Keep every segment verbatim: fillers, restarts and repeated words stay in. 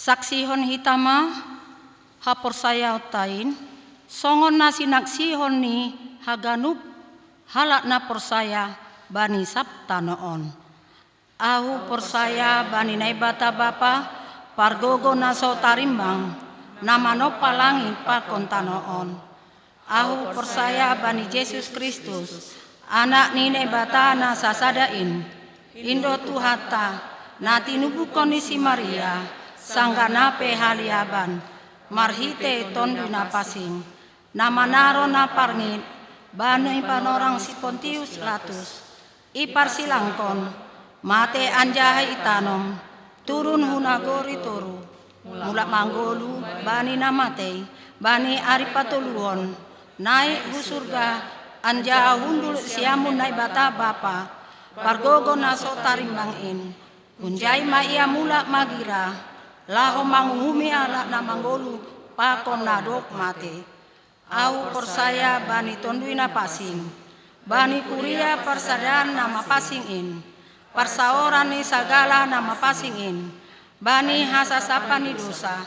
Saksihon hita ma haporsayaonta in, songon na sinaksihon ni haganup halak na porsaya bani sab tano on. Ahu porsaya bani Naibata Bapa, pargogo na so tarimbang, na manompa langit pakon tano on. Ahu porsaya bani Jesus Kristus, Anak ni Naibata na sasada in, in do Tuhanta, na tinubuhon ni si Maria, sanggah na pe haliaban, marhite Tonduy Napansing, na manaron na parngit bani panorang si Pontius Latus, iparsilangkon, mate anjaha itanom, turun hu nagori toruh, mulak manggoluh bani na matei, bani ari patoluhon, naik hu surga, anjaha hundul siamun Naibata Bapa, pargogo na so tarimbang in. Hunjai ma Ia mulak magira, laho manguhumi halak na manggoluh pakon na dob mate. Ahu porsaya bani Tonduy Napansing, bani kuria parsadaan na mapansing in, parsaoran ni sagala na mapansing in, bani hasasapan ni dousa,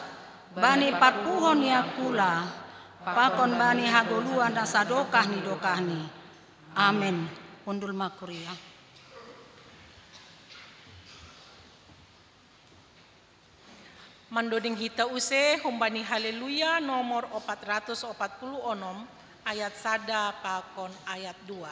bani parpuhon ni angkula, pakon bani hagoluhan na sadokah ni dokahni. Amen. Hundul ma kuria. Mandoding hita use humbani Haleluya nomor opat ratus opat puluh onom, ayat sada pakon ayat dua.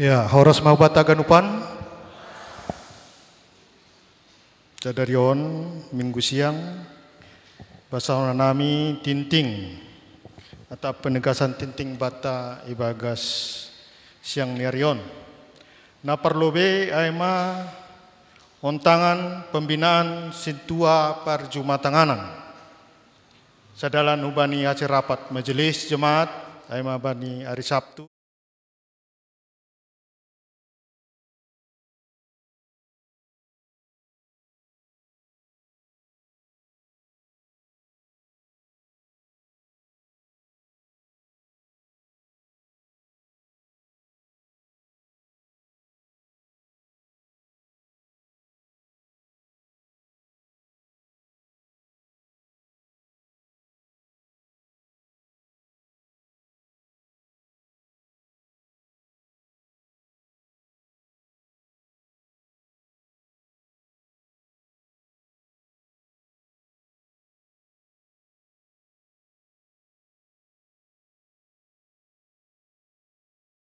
Ya, horas ma hubanta haganupan. Sadari on, Minggu siang, pasahat nami tingting, atau penegasan tingting banta ibagas siang ni ari on. Na parlobei ai ma ontangan pembinaan sintua parjumatanganan. Sadalan hubani acara rapat majelis jemaat, ai ma bani ari Sabtu.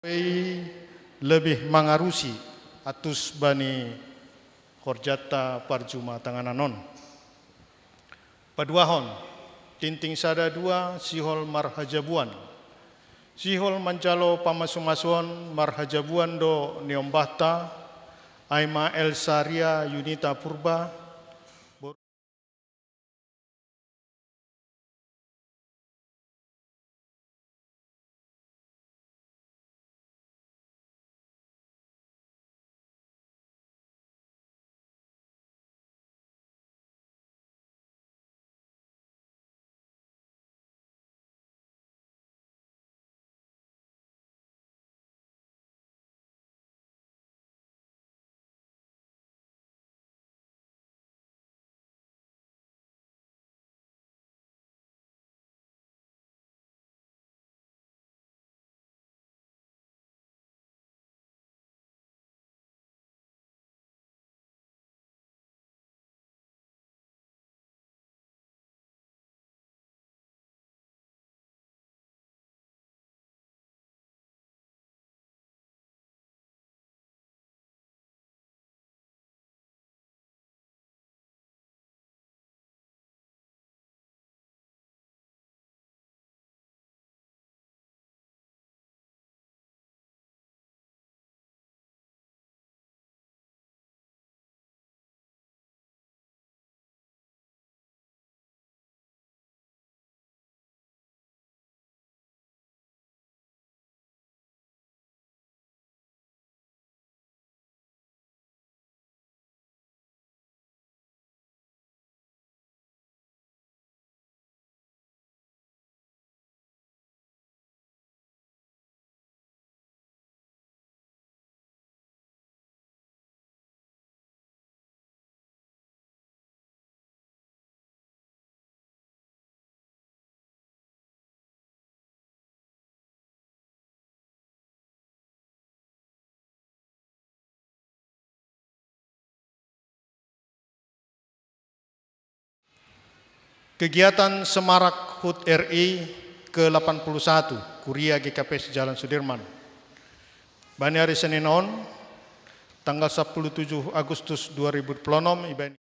Ei lebih mangarusi atus bani horjata parjuma tanganan on. Paduahon, tinting sada dua sihol marhajabuan. Sihol manjalo pamasumasuon marhajabuan do niombahta, ai ma Elsaria Yunita Purba, Kegiatan Semarak HUT R I ke delapan puluh satu, Kuria G K P S Jalan Sudirman. Bani ari Senin on, tanggal sapuluh tujuh Agustus dua ribu dua puluh enam, ibaen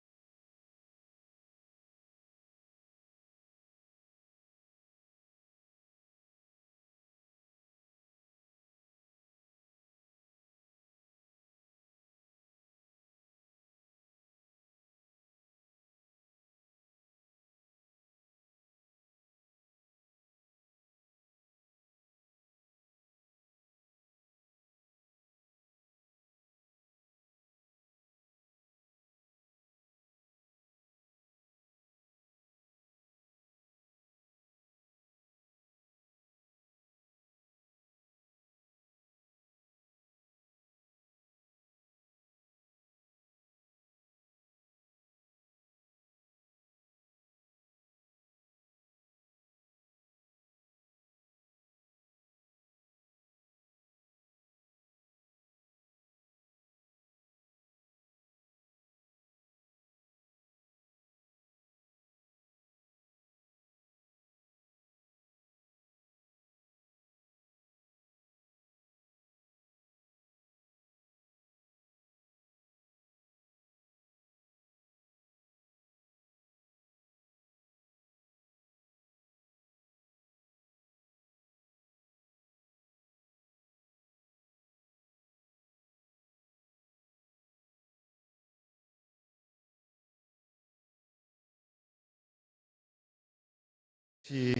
si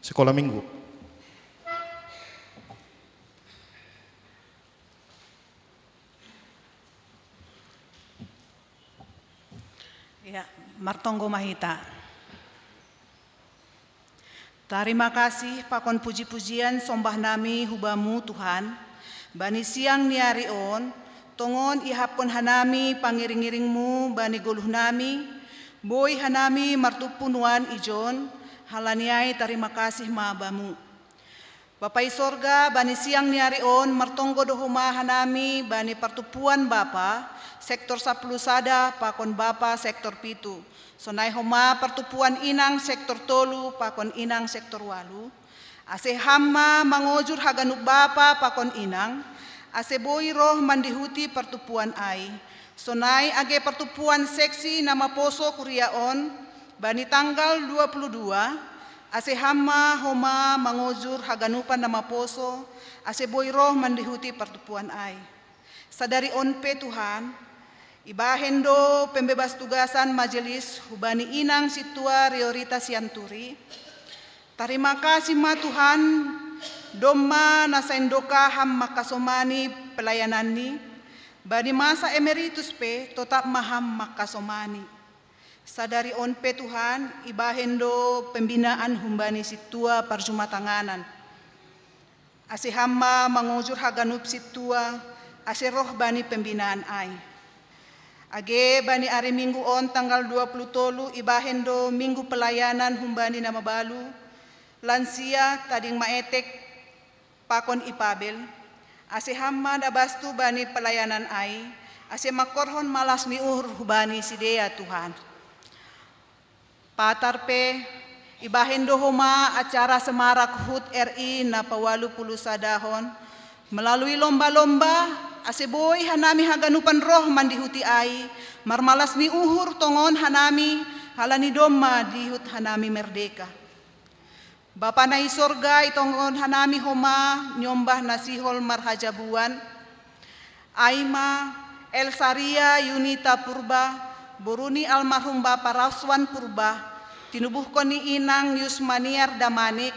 sekolah minggu. Ya, martonggo ma hita. Tarima kasih pakon puji-pujian sombah nami hu Bamu, Tuhan, bani siang ni ari on, tongon iahapkon hanami pangiring-iring-Mu bani goluh nami, boi hanami martumpu nuan ijon, halani ai tarima kasih ma Bamu. Bapa i sorga, bani siang ni ari on martonggo do homa hanami bani partumpuan bapa, sektor sapuluh sada pakon bapa sektor pitu. Sonai homa partumpuan inang sektor tolu pakon inang sektor walu. Ase ham ma mangojur haganup bapa pakon inang, ase boi roh mandihuti partumpuan ai. Sonai age partumpuan seksi na maposo kuria on, bani tanggal dua puluh dua, ase ham ma homa mangojur haganupan na maposo, ase boi roh mandihuti partumpuan ai. Sadari on pe Tuhan, ibahen do pembebas tugasan majelis hubani inang sintua Riorita Sianturi. Tarima kasih ma Tuhan, domma na saindoka ham mangkasomani pelayananni, bani masa emeritus pe totap ma ham mangkasomani. Sadari on pe Tuhan, ibahen do pembinaan humbani sintua parjumatanganan. Ase ham ma mangojur haganup sintua, ase roh bani pembinaan ai. Age bani ari Minggu on tanggal dua puluh tolu ibahen do Minggu pelayanan humbani na mabalu, lansia, tading maetek, pakon ipabel, ase ham ma na bastu bani pelayanan ai, ase mangkorhon malas ni uhur hubani sidea Tuhan. Patar pe, ibahen do homa acara semarak hut R I na pawalu puluh sadahon, melalui lomba-lomba, ase boi hanami haganupan roh mandihuti ai, marmalas ni uhur tongon hanami, halani domma dihut hanami merdeka. Bapa na i sorga, itongon hanami homa niombah na sihol marhajabuan, ai ma Elsaria Yunita Purba, boru ni almarhum Bapa Raswan Purba, tinubuhkon ni inang Yusmaniar Damanik,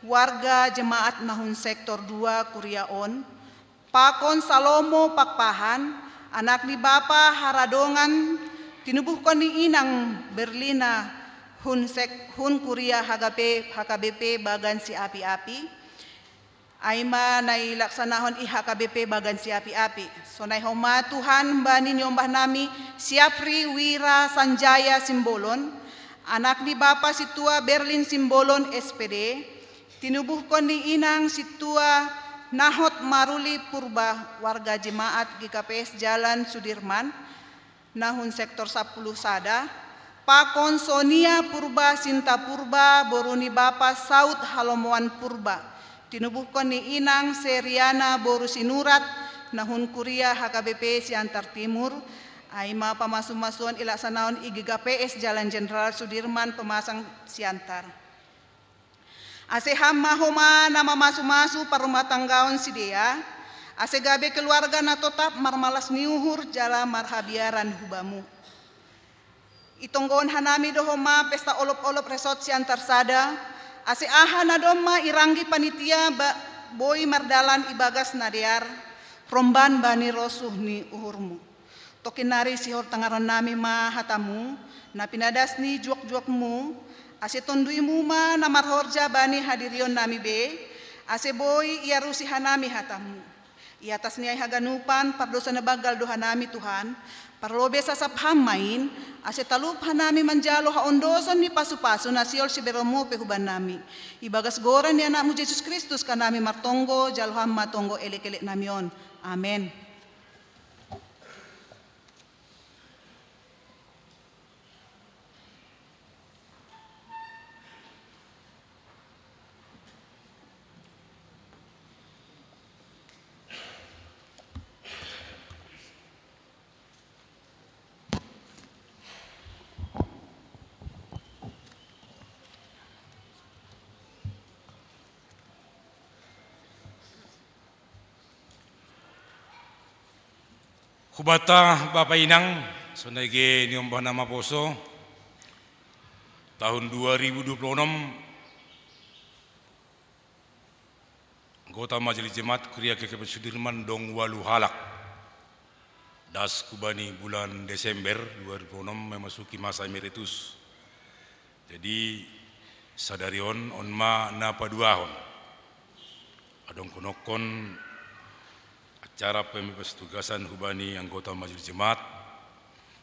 warga jemaat na hun sektor dua kuria on, pakon Salomo Pakpahan, anak ni Bapa Haradongan, tinubuhkon ni inang Berlina, hun sek-, hun kuria H K P, H K B P bagan si api-api. Ai ma na ilaksanahon i H K B P bagan si api-api. Sonai homa Tuhan bani niombah nami Siapri Wira Sanjaya Simbolon, anak ni Bapa sintua Berlin Simbolon S P D, tinubuhkon ni inang sintua Nahot Maruli Purba, warga jemaat G K P S Jalan Sudirman, na hun sektor sapuluh sada, pakon Sonia Purba Sinta Purba, boru ni Bapa Saud Halomoan Purba, tinubuhkon ni inang Seriana boru Sinurat, na hun kuria H K B P Siantar Timur, ai ma pamasu-masuon ilaksanahon i G K P S Jalan Jenderal Sudirman Pemasang Siantar. Ase ham ma homa na mamasu-masu parrumatanggaon sidea, ase gabe keluarga na totap marmalas ni uhur jala marhabiaran hu Bamu. Itonggohon hanami do homa pesta olop-olop resort Siantar Sada, ase aha na domma iranggi panitia ba-, boi mardalan ibagas na dear, romban bani rosuh ni uhurmu. Tongkin nari sihol tangaron nami ma hatamu, na pinadas ni juak-juakmu, ase tonduimu ma na marhorja bani hadirion nami be, ase boi iarusi hanami hatamu. I atas ni ai haganupan, pardosa na banggal do hanami Tuhan, parlobei sasap ham ma in, ase talup hanami manjalo haondoson ni pasu-pasu na sihol sibereonmu pe hubannami. Ibagas goran ni Anakmu Jesus Kristus kan nami martonggo, jalo ham ma tonggo elek-elek nami on. Amen. Hubata bapa inang, sonai ge niombah na maposo, tahun dua ribu dua puluh enam, anggota Majelis Jemaat Kuria G K P Sudirman dong ualu halak. Das hubani bulan Desember dua ribu enam memasuki masa emeritus. Jadi, sadari on, on ma na paduahon. Adong honokkon acara pembebasan tugasan hubani anggota Majelis Jemaat,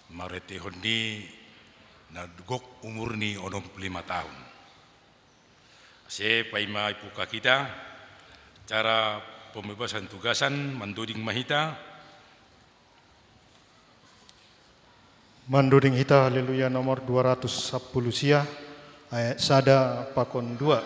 marhitehon ni na gok umurni onom puluh lima tahun. Ase paima ipuka hita, acara pembebasan tugasan mandoding ma hita. Mandoding hita Haleluya nomor dua ratus sapuluh sia, ayat sada pakon dua.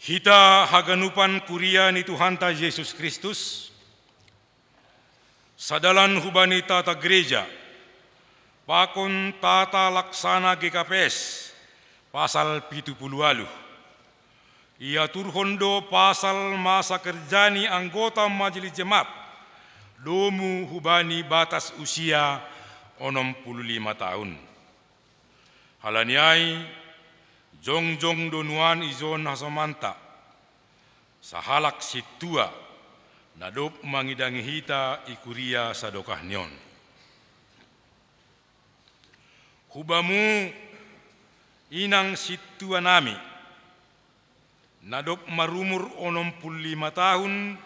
Hita haganupan kuria ni Tuhanta Jesus Kristus, sadalan hubani tata gereja, pakon tata laksana G K P S, pasal pitu puluh waluh. Iaturhon do pasal masa kerja ni anggota majelis jemaat, domu hubani batas usia onom puluh lima tahun. Halani ai, jongjong do nuan ijon hasomanta, sahalak sintua, na dob mangidangi hita i kuria sadokah ni on. Hubamu, inang sintua nami, na dob marumur onom puluh lima tahun,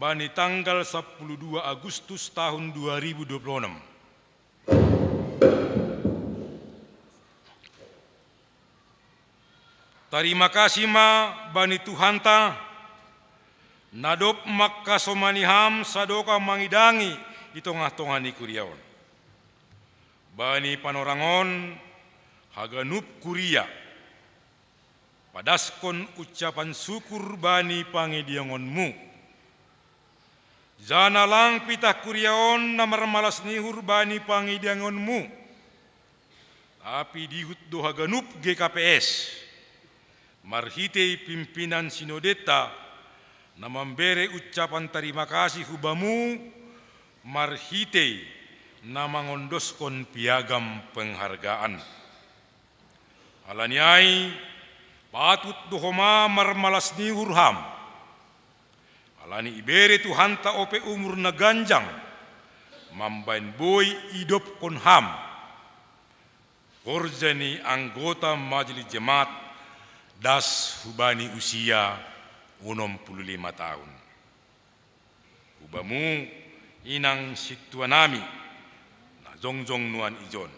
bani tanggal sapuluh dua Agustus tahun dua ribu dua puluh enam. Tarima kasih ma bani Tuhanta, na dob mangkasomani ham sadokah mangidangi i tongah-tongah ni kuria on. Bani panorang on, haganup kuria, padaskon ucapan syukur bani pangidiangonmu. Janah lang pitah kuria on na marmalas ni uhur bani pangidiangonmu. Tapi diihut do haganup G K P S, marhitei pimpinan sinodenta, na mambere ucapan tarima kasih hubamu, marhitei na mangondoskon piagam penghargaan. Halani ai, patut do homa marmalas ni uhur ham. Halani ibere Tuhanta ope umur na ganjang, mambahen boi idobkon ham horja ni anggota majelis jemaat das hubani usia onom puluh lima tahun. Hubamu, inang sintua nami, na jongjong nuan ijon,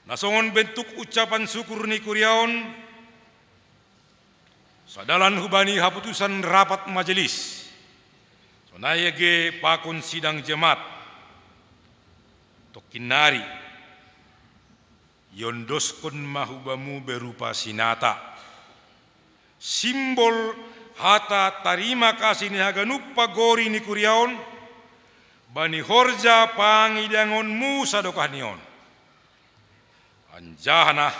na songon bentuk ucapan syukur ni kuria on, sadalan hubani haputusan rapat majelis, sonai age pakon sidang jemaat, tongkin nari iondoskon ma hubamu berupa sinata, simbol hata tarima kasih ni haganup pagori ni kuria on, bani horja pangidiangonmu sadokah ni on. Anjaha nah,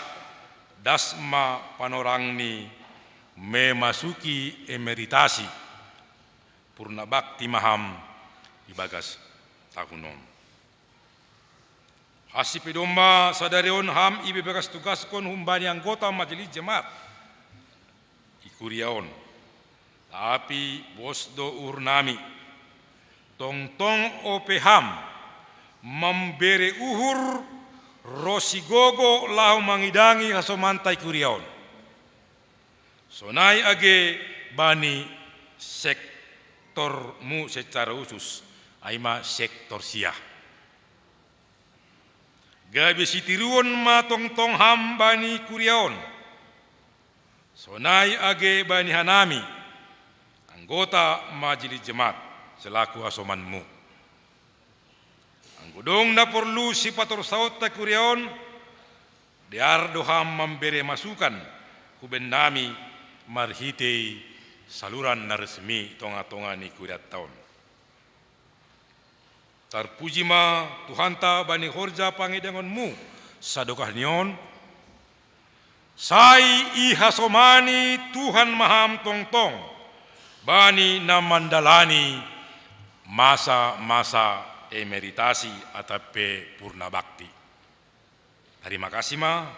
das ma panorang ni memasuki emeritasi, purna bakti ma ham ibagas tahun on. Hansit pe domma sadari on ham ibagas tugaskon humbani anggota majelis jemaat i kuria on. Tapi pos do uhurnami, tongtong ope ham mambere uhur ro sigogo laho mangidangi hasomanta i kuria on. Sonai age bani sektormu secara khusus, ai ma sektor sia. Gabe sitiruon ma tongtong ham bani kuria on. Sonai age bani hanami, anggota majelis jemaat, selaku hasomanmu. Anggo dong na porlu sipatorsaonta i kuria on, dear do ham mambere masukan hubannami marhitei saluran na resmi tongah-tongah ni kurianta on. Tarpuji ma Tuhanta bani horja pangidiangonmu sadokah ni on. Sai ihasomani Tuhan ma ham tongtong bani na mandalani masa-masa emeritasi atap pe purna bakti. Tarima kasih ma,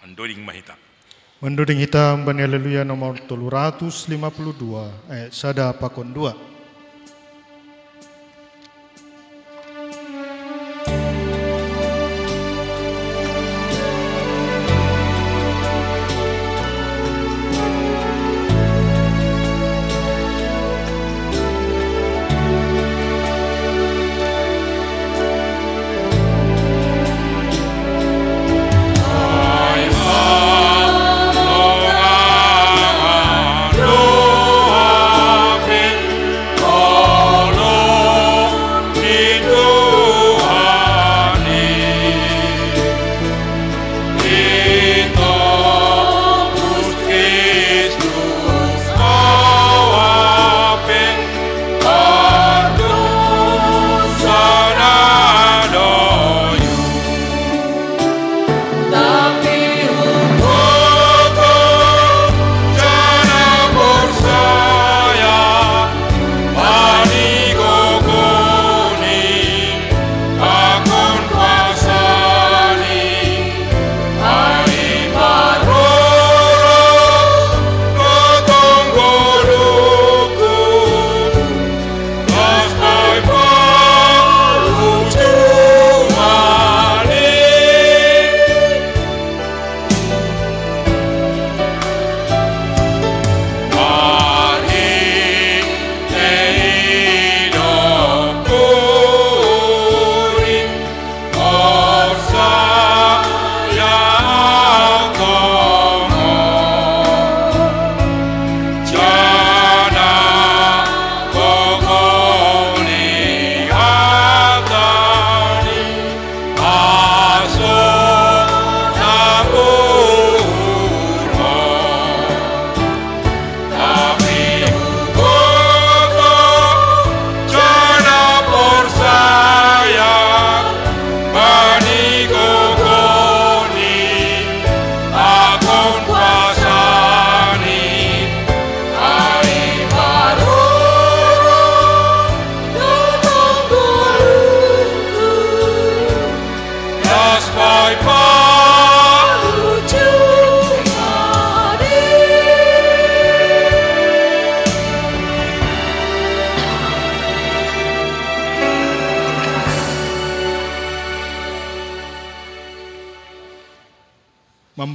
mandoding ma hita. Mandoding hita bani Haleluya nomor tolu ratus lima puluh dua, ayat sada pakon dua.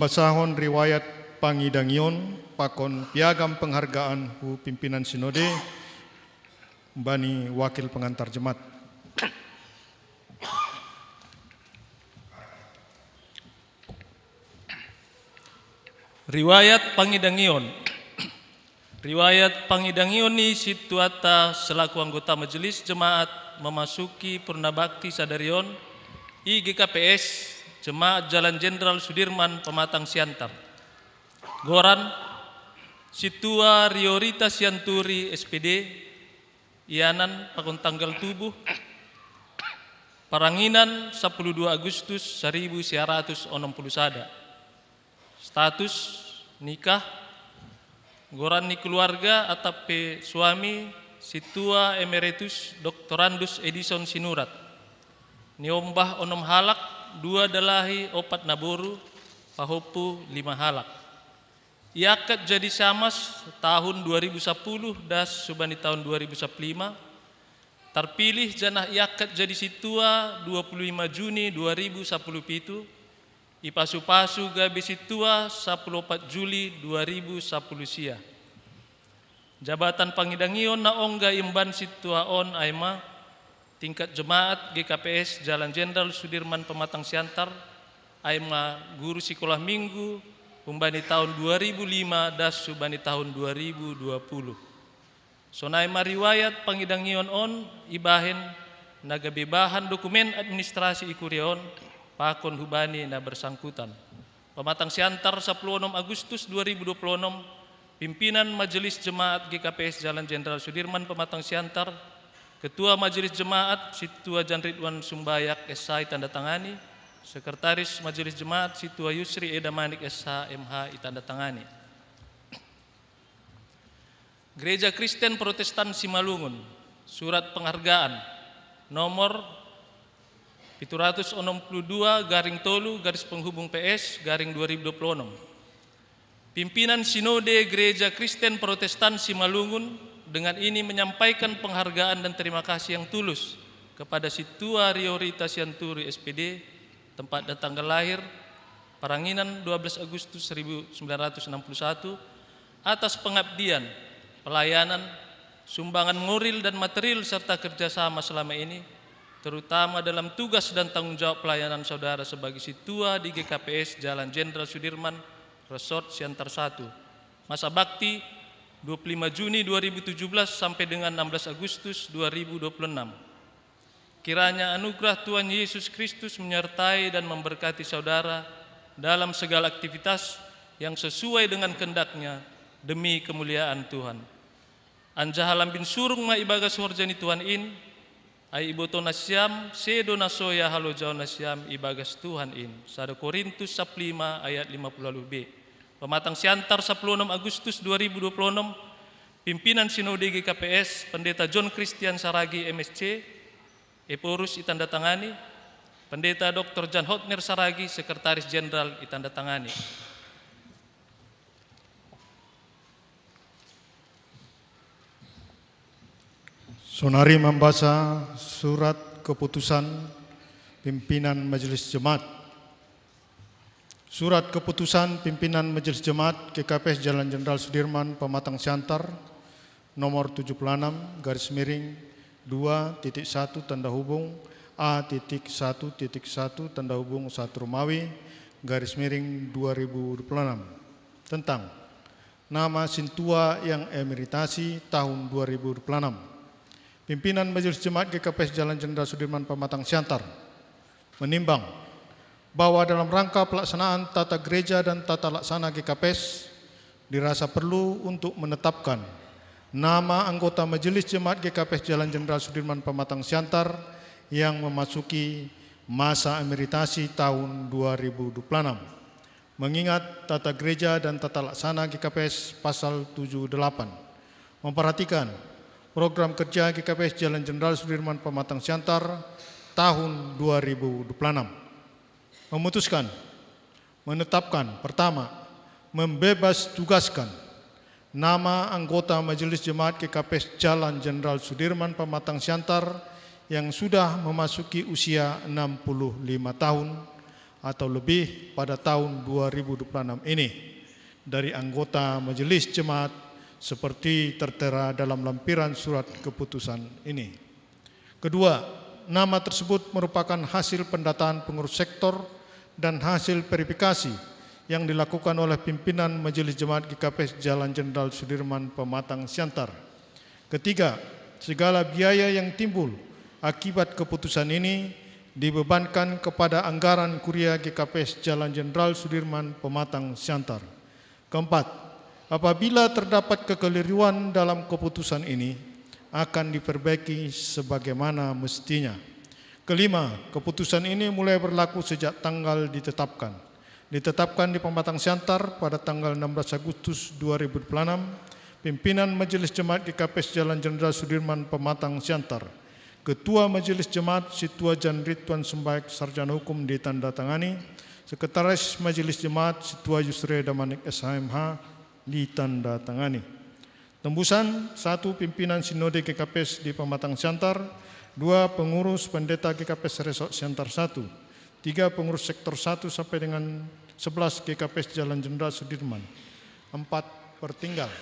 Basahon riwayat pangidangion pakon piagam penghargaan hu pimpinan sinode, bani wakil pengantar jemaat. Riwayat pangidangion. Riwayat pangidangion ni situata selaku anggota majelis jemaat memasuki purnabakti sadarion i G K P S Jemaat Jalan Jenderal Sudirman, Pematang Siantar. Goran, Situa Riorita Sianturi, S P D, ianan pakon tanggal tubuh, paranginan sapuluh dua Agustus saribu sia ratus onom puluh sada. Status nikah, goran ni keluarga atap pe suami Situa Emeritus Doktorandus Edison Sinurat. Niombah onom halak, dua dalahi, opat naboru, pahompu lima halak. Iangkat jadi samas tahun dua ribu sapuluh das subani tahun dua ribu sapuluh lima, tarpilih janah iangkat jadi situa dua puluh lima Juni dua ribu sapuluh pitu, ipasu-pasu gabe situa sapuluh opat Juli dua ribu sapuluh sia. Jabatan pangidangion na ongga imban situa on ai ma tingkat jemaat G K P S Jalan Jenderal Sudirman Pematang Siantar, ai ma guru sikolah minggu, humbani tahun dua ribu lima das subani tahun dua ribu dua puluh. Sonai ma riwayat pangidangion on ibahen na gabe bahan dokumen administrasi i kuria on pakon hubani na bersangkutan. Pematang Siantar, sapuluh onom Agustus dua ribu dua puluh onom, pimpinan Majelis Jemaat G K P S Jalan Jenderal Sudirman Pematang Siantar, Ketua Majelis Jemaat Situa Jan Ridwan Sumbayak, S H, itandatangani, Sekretaris Majelis Jemaat Situa Yusri Eda Manik, S H, M H, itandatangani. Gereja Kristen Protestan Simalungun, surat penghargaan nomor pitu ratus onom puluh dua garing tolu garis penghubung P S garing dua ribu dua puluh enam. Pimpinan Sinode Gereja Kristen Protestan Simalungun dengan ini menyampaikan penghargaan dan terima kasih yang tulus kepada Situa Riorita Sianturi, S P D, tempat dan tanggal lahir, Paranginan, dua belas Agustus seribu sembilan ratus enam puluh satu, atas pengabdian, pelayanan, sumbangan moral dan material, serta kerjasama selama ini, terutama dalam tugas dan tanggung jawab pelayanan saudara sebagai situa di G K P S Jalan Jenderal Sudirman, Resort Siantar satu. Masa bakti, dua puluh lima Juni dua ribu tujuh belas sampai dengan enam belas Agustus dua ribu dua puluh enam. Kiranya anugerah Tuhan Yesus Kristus menyertai dan memberkati saudara dalam segala aktivitas yang sesuai dengan kehendak-Nya demi kemuliaan Tuhan. Anjaha lambin surung ma ibagas horja ni Tuhan in, ai iboto nasiam sedo na soya halojaon nasiam ibagas Tuhan in. Sada Korintus sapuluh lima ayat lima puluh waluh b. Pematang Siantar, sapuluh onom Agustus dua ribu dua puluh onom, pimpinan Sinode G K P S, Pendeta John Christian Saragi, M S C, Ephorus, itandatangani, Pendeta Doktor Jan Hotner Saragi, Sekretaris Jenderal, itandatangani. Sonari mambasa surat keputusan pimpinan Majelis Jemaat. Surat keputusan pimpinan Majelis Jemaat G K P S Jalan Jenderal Sudirman, Pematang Siantar, nomor tujuh puluh enam garis miring dua titik satu tanda hubung A titik satu titik satu tanda hubung satu Romawi garis miring dua ribu dua puluh enam, tentang nama sintua yang emeritasi tahun dua ribu dua puluh enam. Pimpinan Majelis Jemaat G K P S Jalan Jenderal Sudirman, Pematang Siantar menimbang bahwa dalam rangka pelaksanaan tata gereja dan tata laksana G K P S, dirasa perlu untuk menetapkan nama anggota Majelis Jemaat G K P S Jalan Jenderal Sudirman, Pematang Siantar yang memasuki masa emeritasi tahun dua ribu dua puluh enam. Mengingat tata gereja dan tata laksana G K P S pasal tujuh delapan. Memperhatikan program kerja G K P S Jalan Jenderal Sudirman, Pematang Siantar tahun dua ribu dua puluh enam. Memutuskan, menetapkan, pertama, membebas tugaskan nama anggota Majelis Jemaat G K P S Jalan Jenderal Sudirman, Pematang Siantar yang sudah memasuki usia enam puluh lima tahun, atau lebih pada tahun dua ribu dua puluh enam ini dari anggota Majelis Jemaat seperti tertera dalam lampiran surat keputusan ini. Kedua, nama tersebut merupakan hasil pendataan pengurus sektor dan hasil verifikasi yang dilakukan oleh pimpinan Majelis Jemaat G K P S Jalan Jenderal Sudirman, Pematang, Siantar. Ketiga, segala biaya yang timbul akibat keputusan ini dibebankan kepada anggaran Kuria G K P S Jalan Jenderal Sudirman, Pematang, Siantar. Keempat, apabila terdapat kekeliruan dalam keputusan ini, akan diperbaiki sebagaimana mestinya. Kelima, keputusan ini mulai berlaku sejak tanggal ditetapkan. Ditetapkan di Pematang Siantar pada tanggal enam belas Agustus dua ribu dua puluh enam, pimpinan Majelis Jemaat G K P S Jalan Jenderal Sudirman, Pematang Siantar. Ketua Majelis Jemaat, Situa Jan Rituan Sumbaek, Sarjana Hukum, ditandatangani. Sekretaris Majelis Jemaat, Situa Yusri Eda Manik, S H M H, ditandatangani. Tembusan, satu, pimpinan Sinode G K P S di Pematang Siantar, dua, pengurus pendeta G K P S Resort Siantar satu, tiga, pengurus sektor satu sampai dengan sebelas G K P S Jalan Jenderal Sudirman, empat, pertinggal.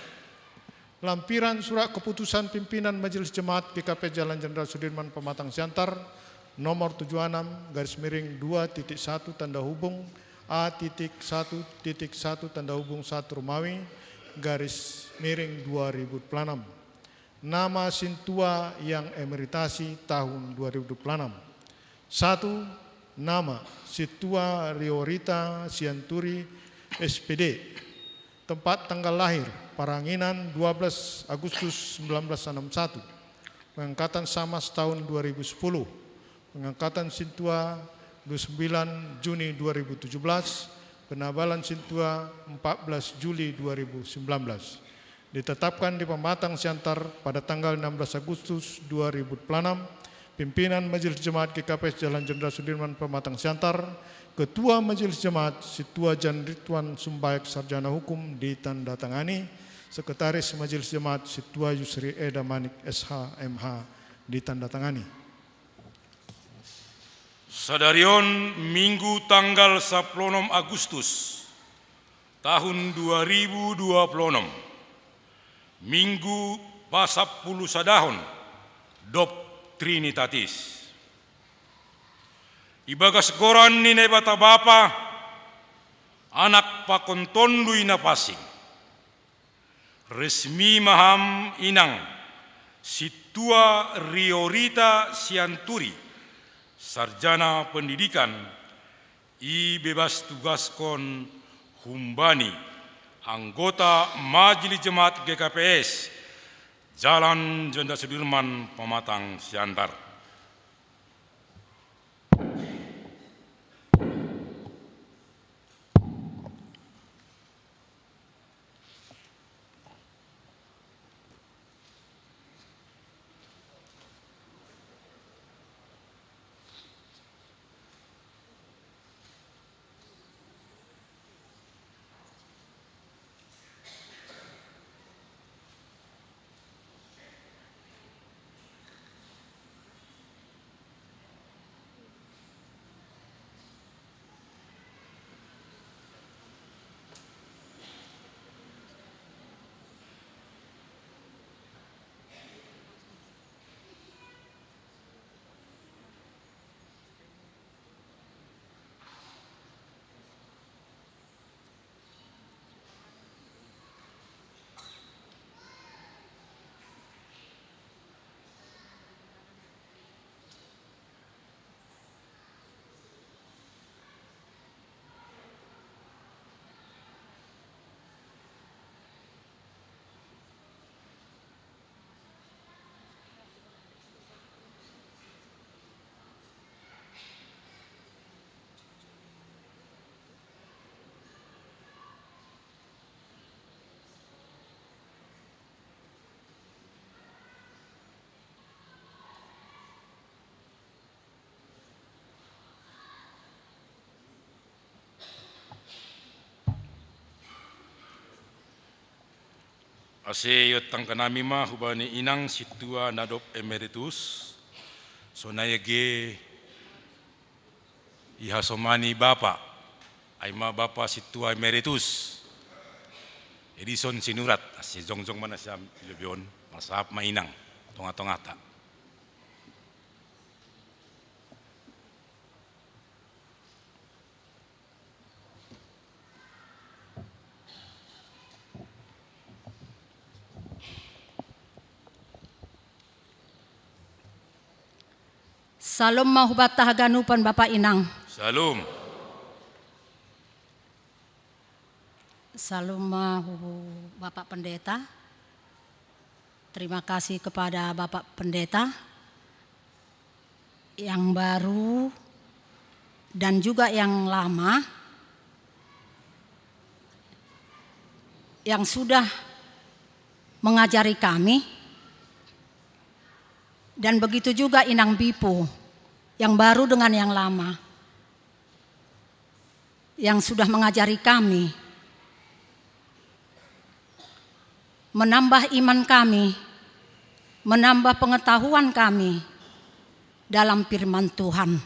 Lampiran surat keputusan pimpinan Majelis Jemaat G K P S Jalan Jenderal Sudirman, Pematang Siantar, nomor tujuh enam garis miring dua titik satu tanda hubung A titik satu titik satu tanda hubung satu Romawi garis miring dua ribu dua puluh enam. Nama sintua yang emeritasi tahun dua ribu dua puluh enam. Satu, nama Situa Riorita Sianturi, S P D. Tempat tanggal lahir, Paranginan, dua belas Agustus sembilan belas enam satu. Pengangkatan samas tahun dua ribu sepuluh. Pengangkatan sintua dua puluh sembilan Juni dua ribu tujuh belas, penabalan sintua empat belas Juli dua ribu sembilan belas. Ditetapkan di Pematang Siantar pada tanggal enam belas Agustus dua ribu dua puluh enam, pimpinan Majelis Jemaat G K P S Jalan Jenderal Sudirman, Pematang Siantar, Ketua Majelis Jemaat Situa Jan Rituan Sumbaek, Sarjana Hukum, ditandatangani, Sekretaris Majelis Jemaat Situa Yusri Eda Manik, S H M H, ditandatangani. Sadarion, Minggu tanggal sapuluh onom Agustus tahun dua ribu dua puluh onom, Minggu pasappulu sadahon dob Trinitatis. Ibagas goran ni Naibata Bapa, Anak pakon Tonduy Napansing. Resmi ma ham inang Situa Riorita Sianturi, Sarjana Pendidikan, ibebas tugaskon humbani anggota Majelis Jemaat G K P S, Jalan Jenderal Sudirman, Pematang Siantar. Ase iontangkan nami ma hubani inang Situa na dob emeritus, sonai age Ihasomani Bapa, ai ma Bapa Sintua Emeritus Edison Sinurat, sijongjong ma nasiam i lobei on, marsaap ma Inang, tongatongata. Salom ma hubata haganupan Bapa Inang. Salom. Salom ma hu Bapak Pendeta. Terima kasih kepada Bapak Pendeta yang baru dan juga yang lama yang sudah mengajari kami, dan begitu juga Inang Bipu yang baru dengan yang lama yang sudah mengajari kami, menambah iman kami, menambah pengetahuan kami dalam firman Tuhan.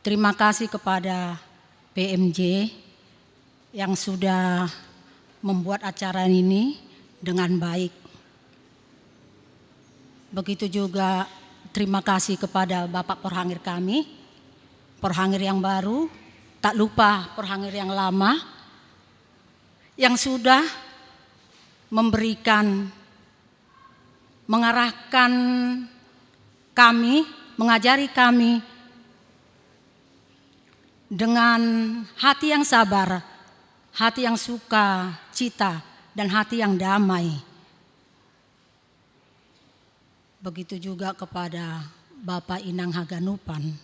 Terima kasih kepada P M J yang sudah membuat acara ini dengan baik. Begitu juga terima kasih kepada Bapak Porhangir kami, Porhangir yang baru, tak lupa Porhangir yang lama, yang sudah memberikan, mengarahkan kami, mengajari kami dengan hati yang sabar, hati yang suka cita, dan hati yang damai. Begitu juga kepada Bapak Inang Haganupan.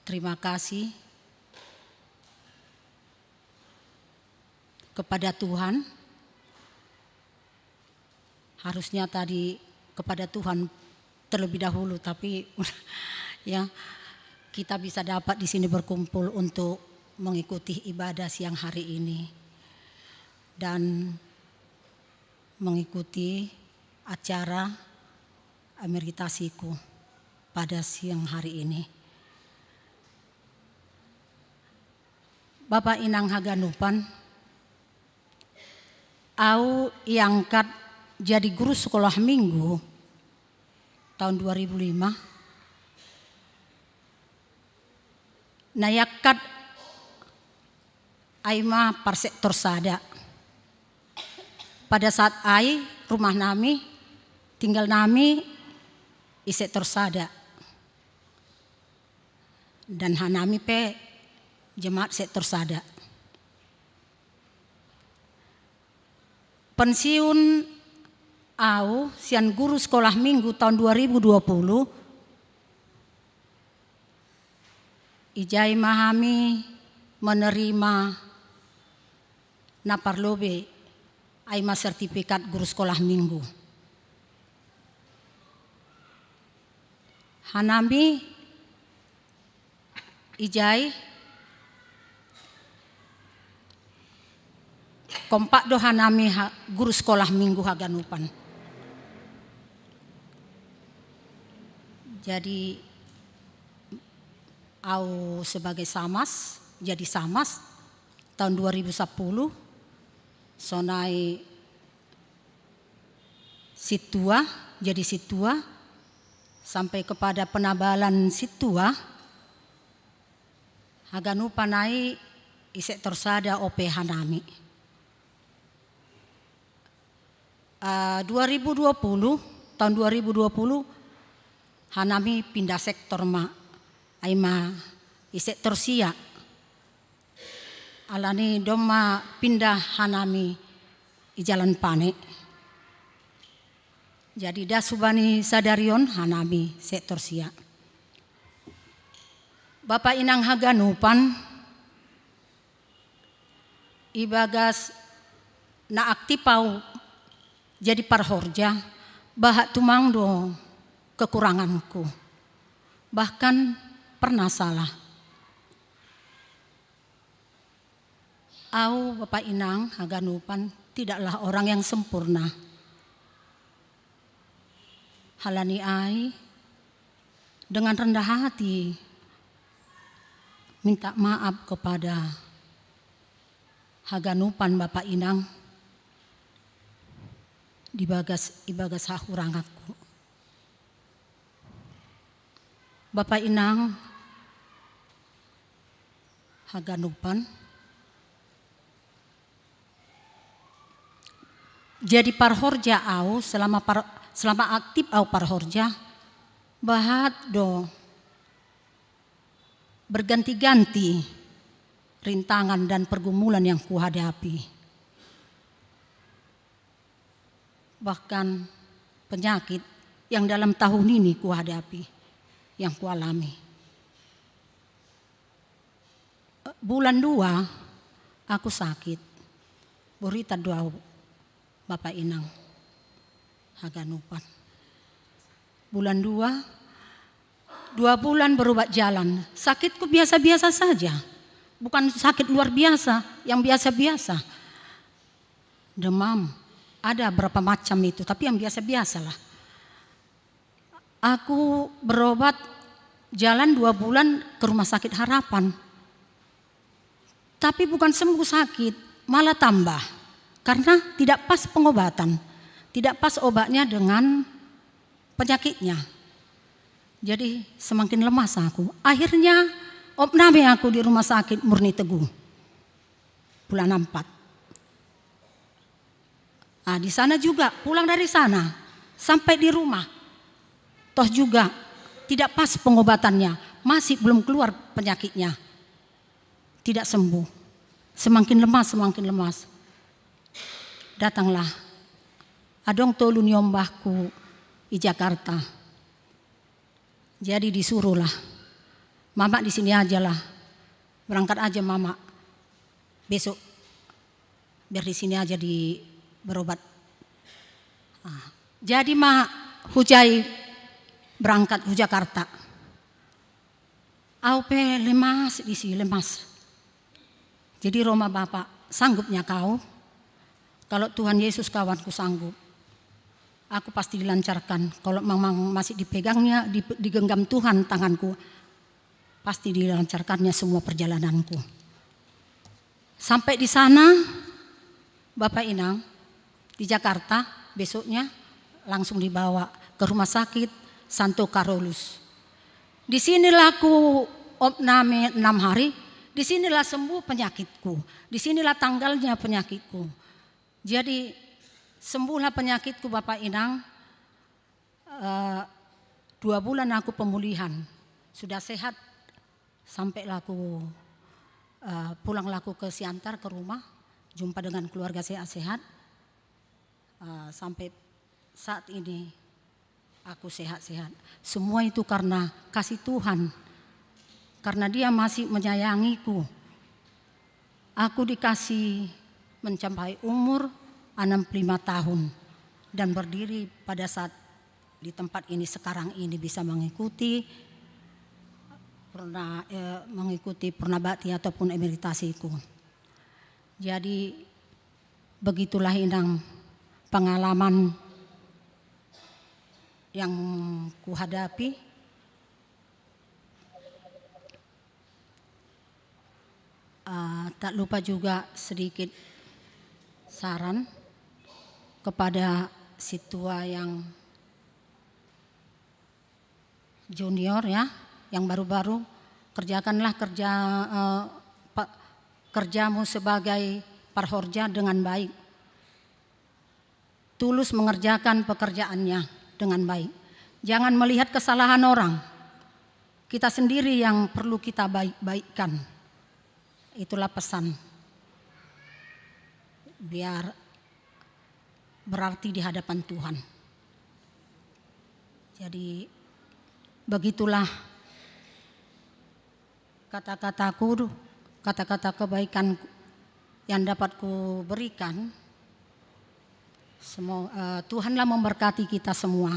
Terima kasih kepada Tuhan. Harusnya tadi kepada Tuhan terlebih dahulu, tapi ya, kita bisa dapat di sini berkumpul untuk mengikuti ibadah siang hari ini dan mengikuti acara emeritasiku pada siang hari ini. Bapak Inang Haganupan, au iangkat jadi guru sekolah minggu tahun dua ribu lima. Na iangkat ai ma par sektor sada. Pada saat ai rumah nami, tinggal nami i sektor sada. Dan hanami pe jemaat sektor sada. Pensiun au sian guru sekolah minggu tahun dua ribu dua puluh, ijai ma hami menerima na parlobei, ai ma sertifikat guru sekolah minggu. Hanami ijai kompak do hanami ha, guru sekolah minggu haganupan. Jadi au sebagai samas, jadi samas tahun dua ribu sepuluh, sonai sintua, jadi sintua, sampai kepada penabalan sintua, haganupan ai i sektor sada ope hanami. Ah, dua ribu dua puluh, tahun dua ribu dua puluh, hanami pindah sektor ma, ai ma i sektor sia. Alani domma pindah hanami i Jalan Pane. Jadi das hubani sadari on hanami sektor sia. Bapak Inang haganupan, ibagas na aktif au jadi parhorja, bahat tumang do kekuranganku. Bahkan pernah salah. Au, Bapak Inang haganupan, tidaklah orang yang sempurna. Halani ai, Dengan rendah hati minta maaf kepada haganupan Bapak Inang di bagas, di bagas hahurangakku. Bapak Inang haganupan. Jadi parhorja au selama par, selama aktif au parhorja, bahat do berganti-ganti rintangan dan pergumulan yang kuhadapi. Bahkan penyakit yang dalam tahun ini kuhadapi, yang kualami. Bulan dua aku sakit. Borita do au, Bapak Inang haganupan. Bulan dua, dua bulan berobat jalan. Sakitku biasa-biasa saja. Bukan sakit luar biasa, yang biasa-biasa. Demam, ada berapa macam itu, tapi yang biasa-biasalah. Aku berobat jalan dua bulan ke Rumah Sakit Harapan. Tapi bukan sembuh sakit, malah tambah. Karena tidak pas pengobatan, tidak pas obatnya dengan penyakitnya. Jadi semakin lemas aku. Akhirnya opname aku di Rumah Sakit Murni Teguh. Bulan empat. Ah, di sana juga, pulang dari sana, sampai di rumah. Toh juga tidak pas pengobatannya, masih belum keluar penyakitnya. Tidak sembuh. Semakin lemas, semakin lemas. Datanglah adong tolu ni ombahku di Jakarta. Jadi disuruhlah, "Mama di sini ajalah. Berangkat aja Mama besok. Biar di sini aja di berobat." Ah, jadi ma hujai berangkat ke Jakarta. Au pe lemas di si, lemas. Jadi ro ma Bapak, "Sanggupnya kau?" "Kalau Tuhan Yesus kawanku, sanggup. Aku pasti dilancarkan. Kalau memang masih dipegangnya, di, digenggam Tuhan tanganku, pasti dilancarkannya semua perjalananku." Sampai di sana, Bapak Inang, di Jakarta, besoknya langsung dibawa ke Rumah Sakit Santo Carolus. Di sinilah ku opname enam hari, di sinilah sembuh penyakitku, di sinilah tanggalnya penyakitku. Jadi sembuhlah penyakitku, Bapak Inang. Eh, dua bulan aku pemulihan, sudah sehat, sampailah aku, eh, pulanglah aku ke Siantar, ke rumah, jumpa dengan keluarga sehat-sehat. Eh, sampai saat ini aku sehat-sehat. Semua itu karena kasih Tuhan, karena Dia masih menyayangiku. Aku dikasih mencapai umur enam puluh lima tahun dan berdiri pada saat di tempat ini sekarang ini, bisa mengikuti purna, eh, mengikuti purna bakti ataupun emeritasiku. Jadi begitulah, Inang, pengalaman yang kuhadapi. Ah, tak lupa juga sedikit saran kepada si tua yang junior, ya, yang baru-baru, kerjakanlah kerja, eh, pe-, kerjamu sebagai parhorja dengan baik. Tulus mengerjakan pekerjaannya dengan baik. Jangan melihat kesalahan orang. Kita sendiri yang perlu kita baik-baikkan. Itulah pesan. Biar berarti di hadapan Tuhan. Jadi begitulah kata-kataku, kata-kata kebaikan yang dapat kuberikan. Semua, eh, Tuhanlah memberkati kita semua.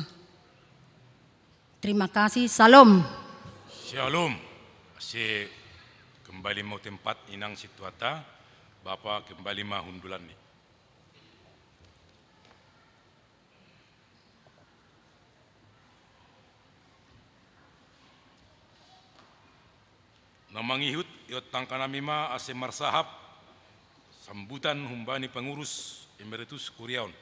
Terima kasih. Shalom. Shalom. Si kembali mau tempat Inang Situata, Bapak kembali ma hundulan ni. Na mangihut, iontangkan nami ma ase marsahap sambutan humbani pangurus emeritus kuria on.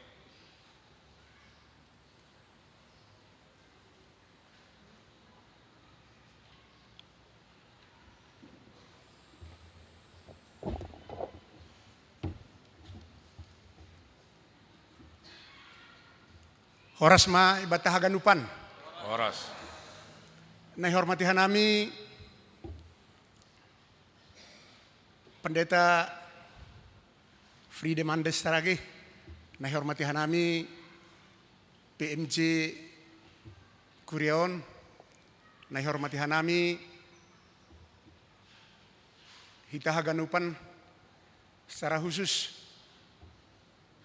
Horas ma ibanta haganupan. Horas. Na ihormati hanami Pendeta Friede Mandes Tarage, na ihormati hanami P M J kuria on, na ihormati hanami hita haganupan, secara khusus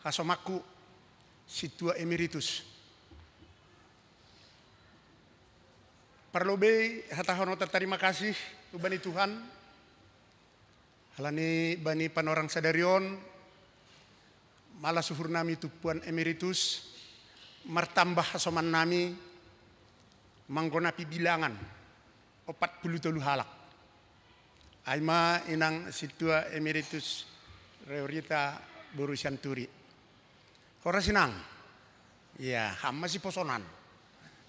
hasomakku sintua emeritus. Parlobei hatahononta tarima kasih tu bani Tuhan, halani bani panorang sadari on, malas uhur nami tumpuan emeritus, martambah hasoman nami, manggonapi bilangan opat puluh tolu halak. Ai ma inang sintua emeritus Reorita boru Sianturi. Horas inang. Ya, ham ma siposonan.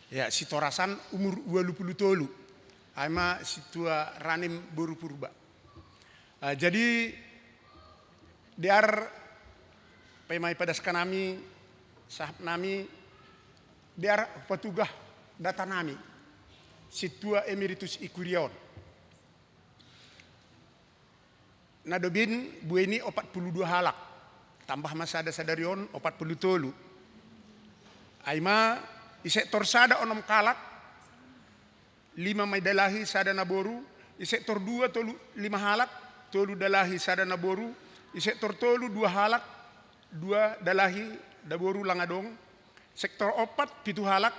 Ya, sitorasan umur ualu puluh tolu. Ai ma sintua Ranim boru Purba. Ah, jadi, dear, paima ipadaskan nami, sahap nami, dear, patugah data nami sintua emeritus i kuria on. Na dobin buei ni opat puluh dua halak. Tambah ma sada sadari on opat puluh tolu. Ai ma i sektor sada onom halak, lima ma i dalahi sada naboru, i sektor dua tolu lima halak, tolu dalahi sada naboru, i sektor tolu dua halak, dua dalahi naboru langa dong, sektor opat pitu halak,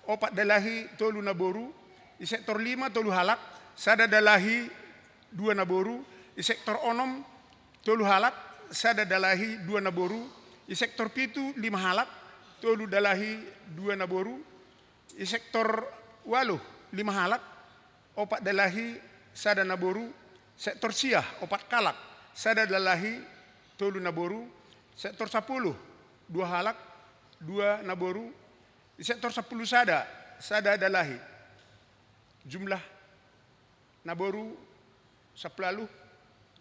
opat dalahi tolu naboru, i sektor lima tolu halak, sada dalahi dua naboru, i sektor onom tolu halak, sada dalahi dua naboru, i sektor pitu lima halak, tolu dalahi dua naboru, i sektor ualu lima halak, opat dalahi sada naboru, sektor sia opat halak, sada dalahi tolu naboru, sektor sapuluh dua halak, dua naboru, i sektor sapuluh sada, sada dalahi. Jumlah naboru sapuluh ualu,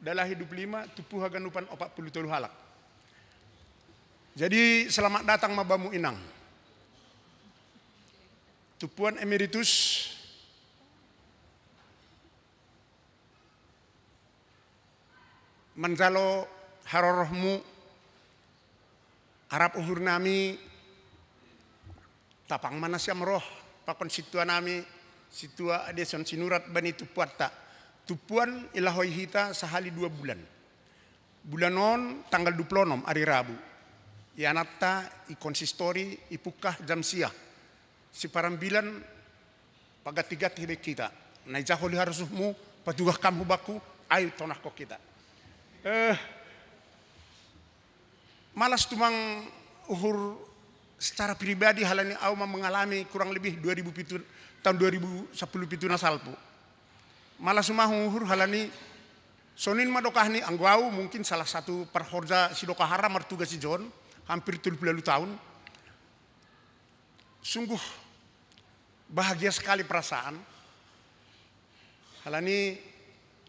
dalahi dua puluh lima, tumpu haganupan opat puluh tolu halak. Jadi, selamat datang ma bamu inang. Tumpuan emeritus manjalo harorohmu, arap uhur nami, tapang ma nasiam roh pakon sintua nami, sintua Adeson Sinurat bani tumpuanta. Tumpuan ilahoi hita sahali dua bulan. Bulan on tanggal dua puluh onom ari Rabu. Ianatta i konsistori i pungkah jam sia. Siparambilan paganti-ganti be hita. Na ijaholi harosuhmu, patugah kam hu bangku, ai tonahkon hita. Eh, malas tumang uhur secara pribadi halani au ma mengalami kurang lebih dua ribu pitu, tahun dua ribu sapuluh pitu na salpu. Malas ma uhur halani sonin ma dokahni, anggo au mungkin salah satu parhorja sidokahara martugas i jon, hampir tolu puluh ualu tahun. Sungguh bahagia sekali perasaan. Halani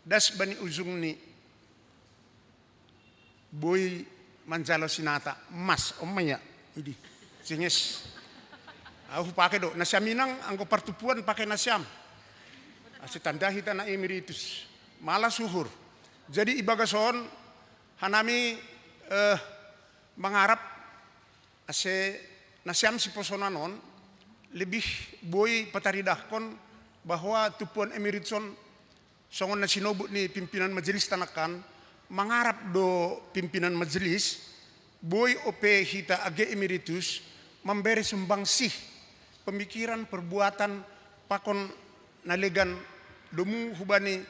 das bani ujungni boi manjalo sinata emas, on ma ia. Idi. Singes. Au hupake do. Nasiam inang anggo partumpuan pake nasiam. Ase tanda hita na emeritus. Malas uhur. Jadi ibagas on hanami, eh, mangarap ase nasiam siposonan on, lebih boi pataridahkon bahwa tumpuan emeritus on, songon na sinobut ni pimpinan majelis tanangkan, mangarap do pimpinan majelis, boi ope hita age emeritus, mambere sumbangsih pemikiran, perbuatan, pakon na legan domu hubani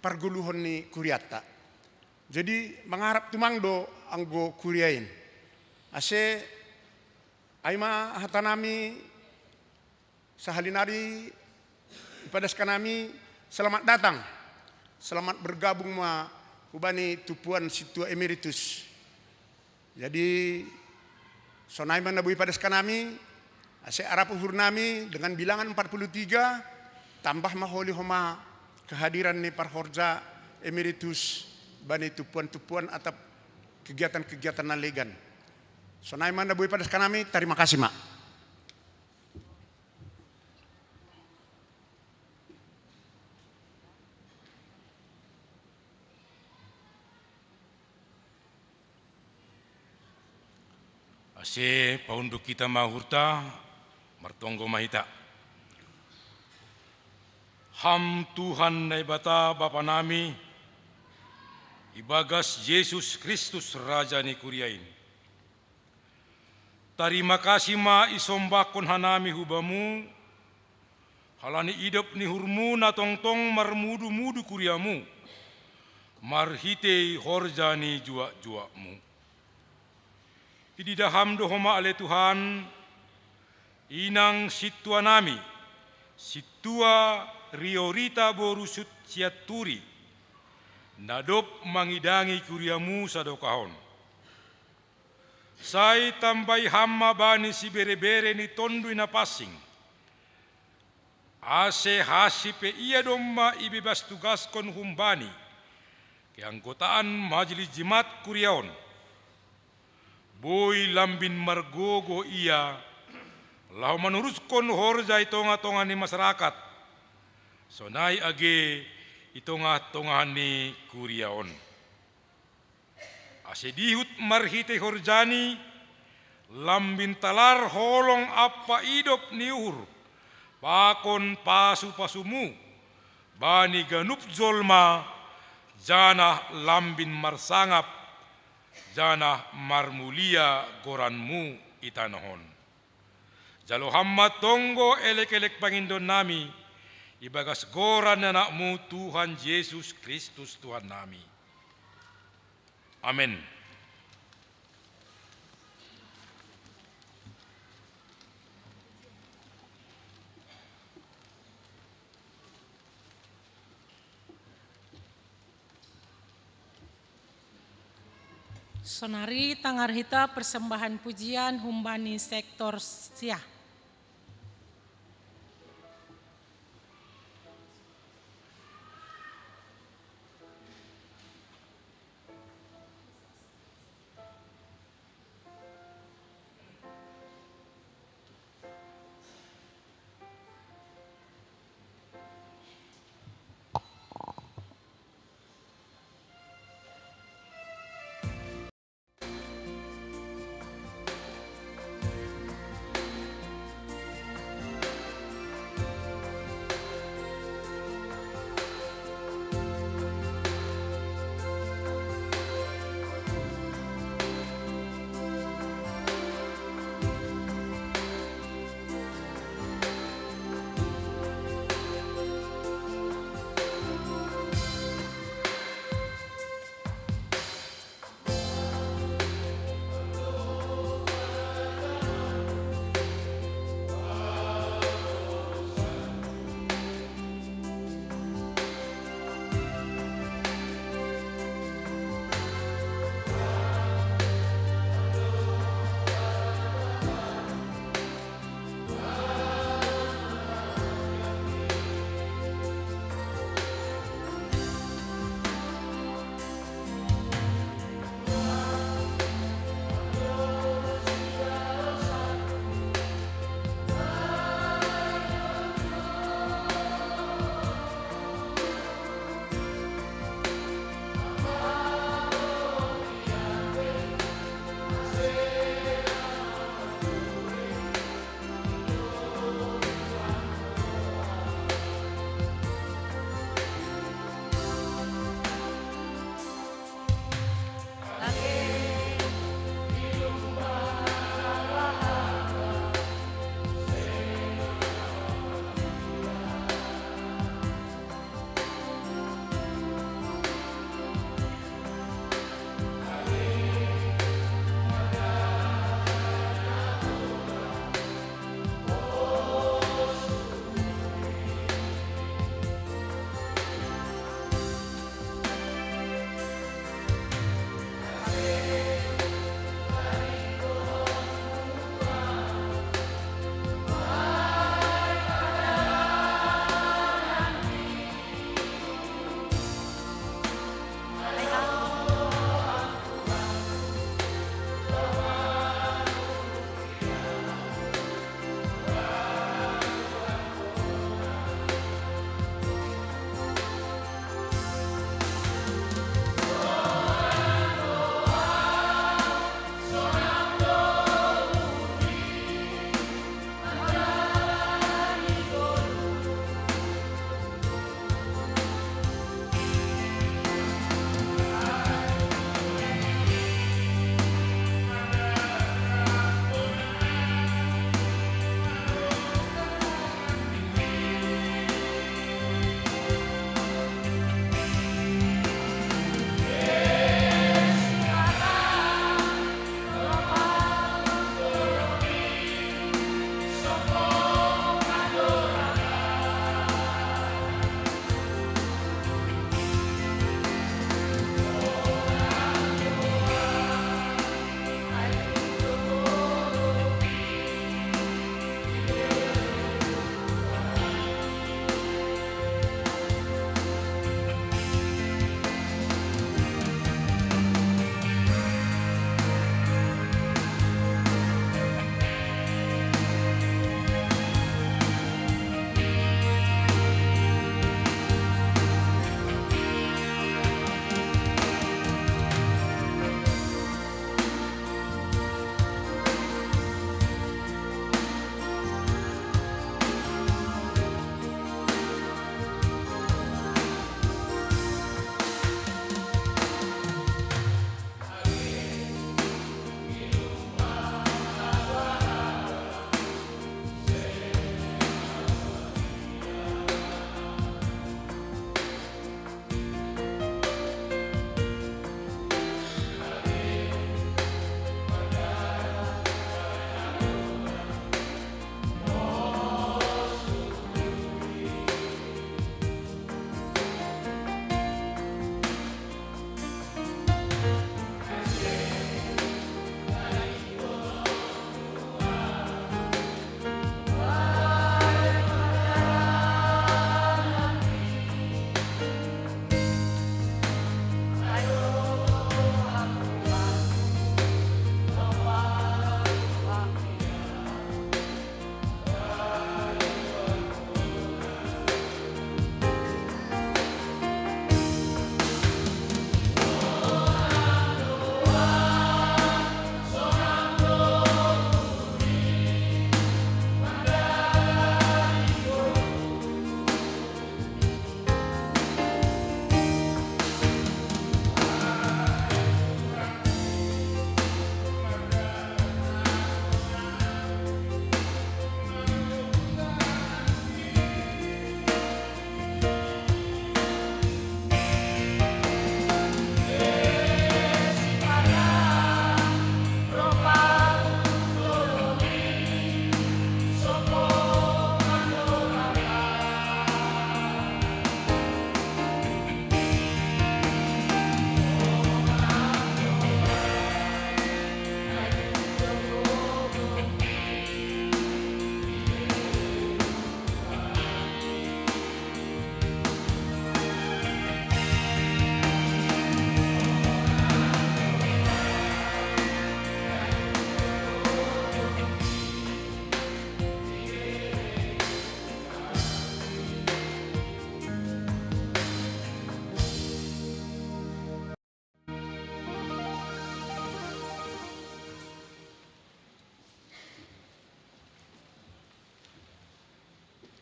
pargoluhon ni kurianta. Jadi mangarap tumang do anggo kuria in. Ase ai ma hatanami sahali nari ipadaskan nami, selamat datang. Selamat bergabung ma hubani tumpuan sintua emeritus. Jadi, sonai ma na boi padaskan nami, ase arap uhur nami dengan bilangan empat puluh tiga, tambah ma holi homa kehadiran ni parhorja emeritus bani tumpuan-tumpuan atap kegiatan-kegiatan na legan. Sonai ma na boi padaskan nami, tarima kasih ma. Ase paunduk hita ma uhurta, martonggo ma hita. Ham Tuhan Naibata Bapa nami, ibagas Jesus Kristus Raja ni kuria in. Tarima kasih ma isombahkon hanami hu Bamu, halani idop ni uhurMu na tongtong marmudu-mudu kuriaMu, marhitei horja ni juak-juakMu. Ididah Ham do homa ale Tuhan, inang sintua nami, sintua Riorita boru Sut Sianturi, na dob mangidangi kuriaMu sadokah on. Sai tambai Ham ma bani sibere-bere ni Tonduy Napansing, ase hansi pe ia domma ibebas tugaskon humbani keanggotaan majelis jemaat kuria on. Boi lambin margogo ia, laho manuruskon horja i tongah-tongah ni masarakat, sonai age i tongah-tongah ni kuria on. Ase dihut marhitei horjani, lambin talar holong ampa idop ni uhur, pakon pasu-pasuMu, bani ganup jolma, janah lambin marsangap, janah marmulia goranMu i tanoh on. Jalo Ham ma tonggo elek-elek pangindo nami, ibagas goran ni AnakMu Tuhan Jesus Kristus Tuhan nami. Amen. Sonari tangar hita persembahan pujian humbani sektor sia.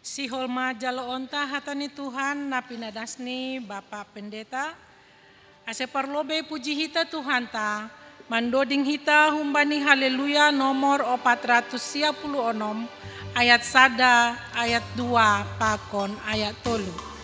Sihol ma jaloonta hata ni Tuhan na pinadas ni Bapa Pendeta, ase parlobei puji hita Tuhanta, mandoding hita humbani Haleluya nomor opat ratus sia puluh onom, ayat sada, ayat dua, pakon ayat tolu.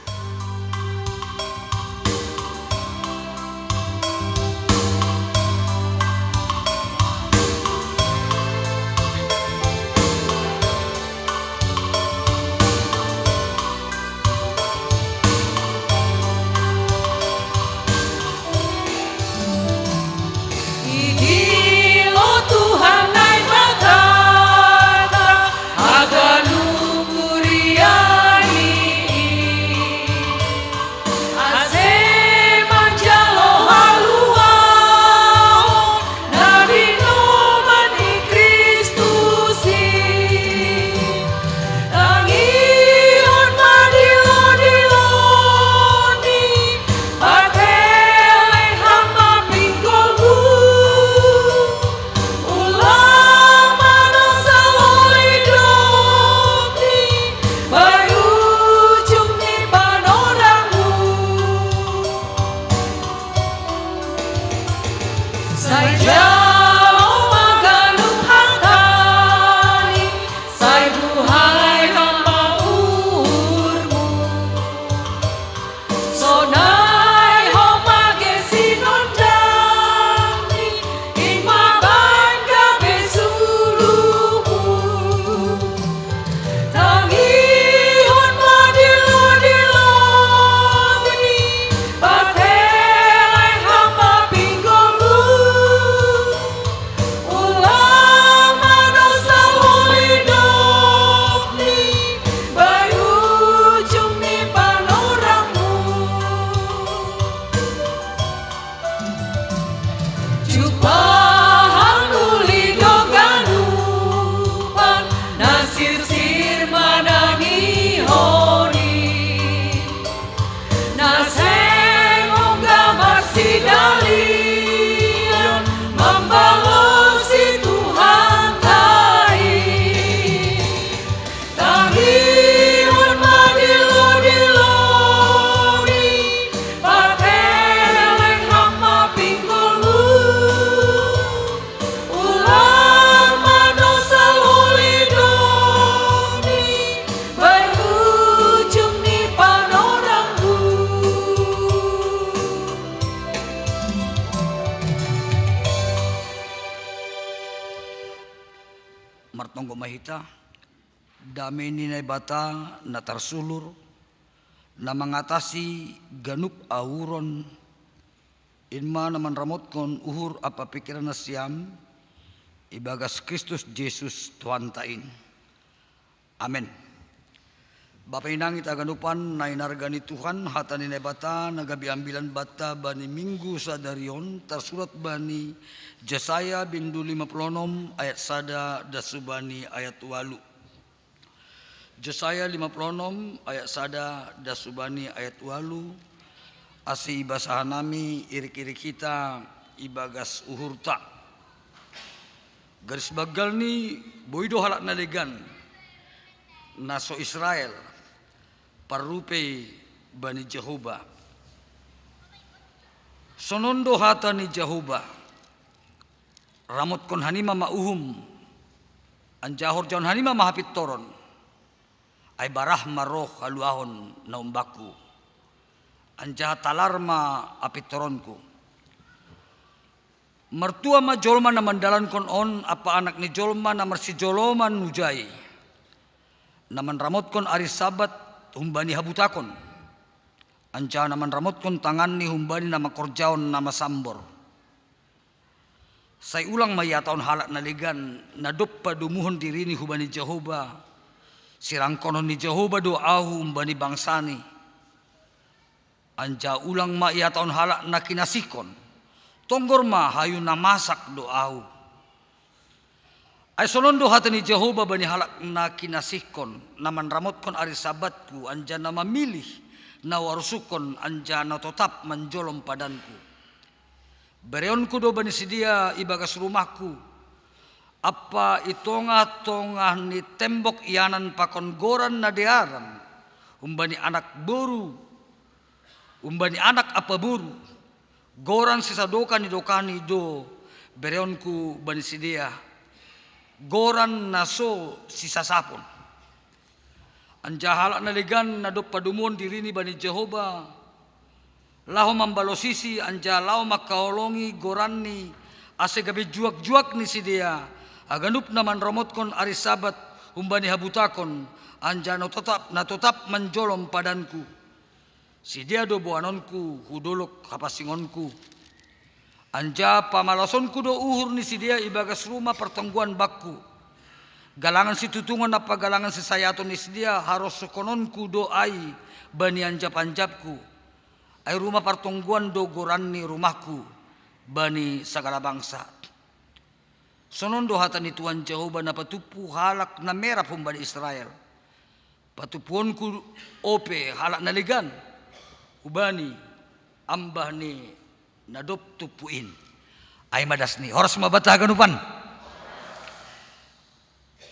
Martonggo ma hita. Dame ni Naibata na tarsulur, na mangatasi ganup auhuron, in ma na manramotkon uhur ampa pingkiran nasiam ibagas Kristus Jesus Tuhanta in. Amen. Bapa inang ita haganupan na inarga ni Tuhan, hata ni Naibata na gabe ambilan banta bani minggu sadari on tarsurat bani Jesaya bindu lima puluh onom ayat sada das hubani ayat walu. Jesaya lima puluh onom ayat sada das hubani ayat walu, ase ibasa hanami irik-irik hita ibagas uhurta. Garis banggalni, boi do halak na legan, na so Israel, parrupei bani Jahoba. Sonon do hata ni Jahoba: Ramotkon hanima ma uhum, anjaha horjahon hanima ma hapintoron, ai barah ma roh haluahon na umbakku, anjaha talar ma hapintoronku. Martua ma jolma na mandalankon on ampa anak ni jolma na marsijoloman hujai, na manramotkon ari Sabat humbani habutakon, anjaha na manramotkon tanganni humbani na mangkorjahon na masambor. Sai ulang ma ihatahon halak na legan, na dob padumuhon dirini hubani Jahoba, sirangkonon ni Jahoba do ahu humbani bangsani. Anjaha ulang ma ihatahon halak na kinasihkon: Tonggor ma, hayu na masak do ahu. Ai sonon do hata ni Jahoba bani halak na kinasihkon, na manramotkon ari Sabatku, anjaha na mamilih na huarusukkon, anjaha na totap manjolom padanku. Bereonku do bani sidea ibagas rumahku, Apa i tongah-tongah ni tembok ianan pakon goran na dearan, umbani anak boru, umbani anak apa boru, goran sisadokah ni dokahni do bereonku bani sidea, goran na so sisasapon. Anjaha halak na legan na dob padumuhon dirini bani Jahowa, laho mambalosisi anjaha laho mangkaholongi goranni, ase gabe juak-juak ni sidea, haganup na manromotkon ari Sabat humbani habutakon, anjaha na totap, na totap manjolom padanku. Sidea do boanonku hu dolok hapansingonku. Anjaha pamalasonku do uhur ni sidea ibagas rumah partonggoan bakku. Galangan situtungon ampa galangan sisayaton ni sidea harosuhkononku do ai bani anjap-anjapku. Ai rumah partonggoan do goran ni rumahku bani sagala bangsa. Sonon do hata ni Tuhan Jahowa na patumpu halak na merap humbani Israel. Patumpuonku ope halak na legan hubani ambah ni na dob tumpu in. Ai ma dasni, horas ma banta haganupan.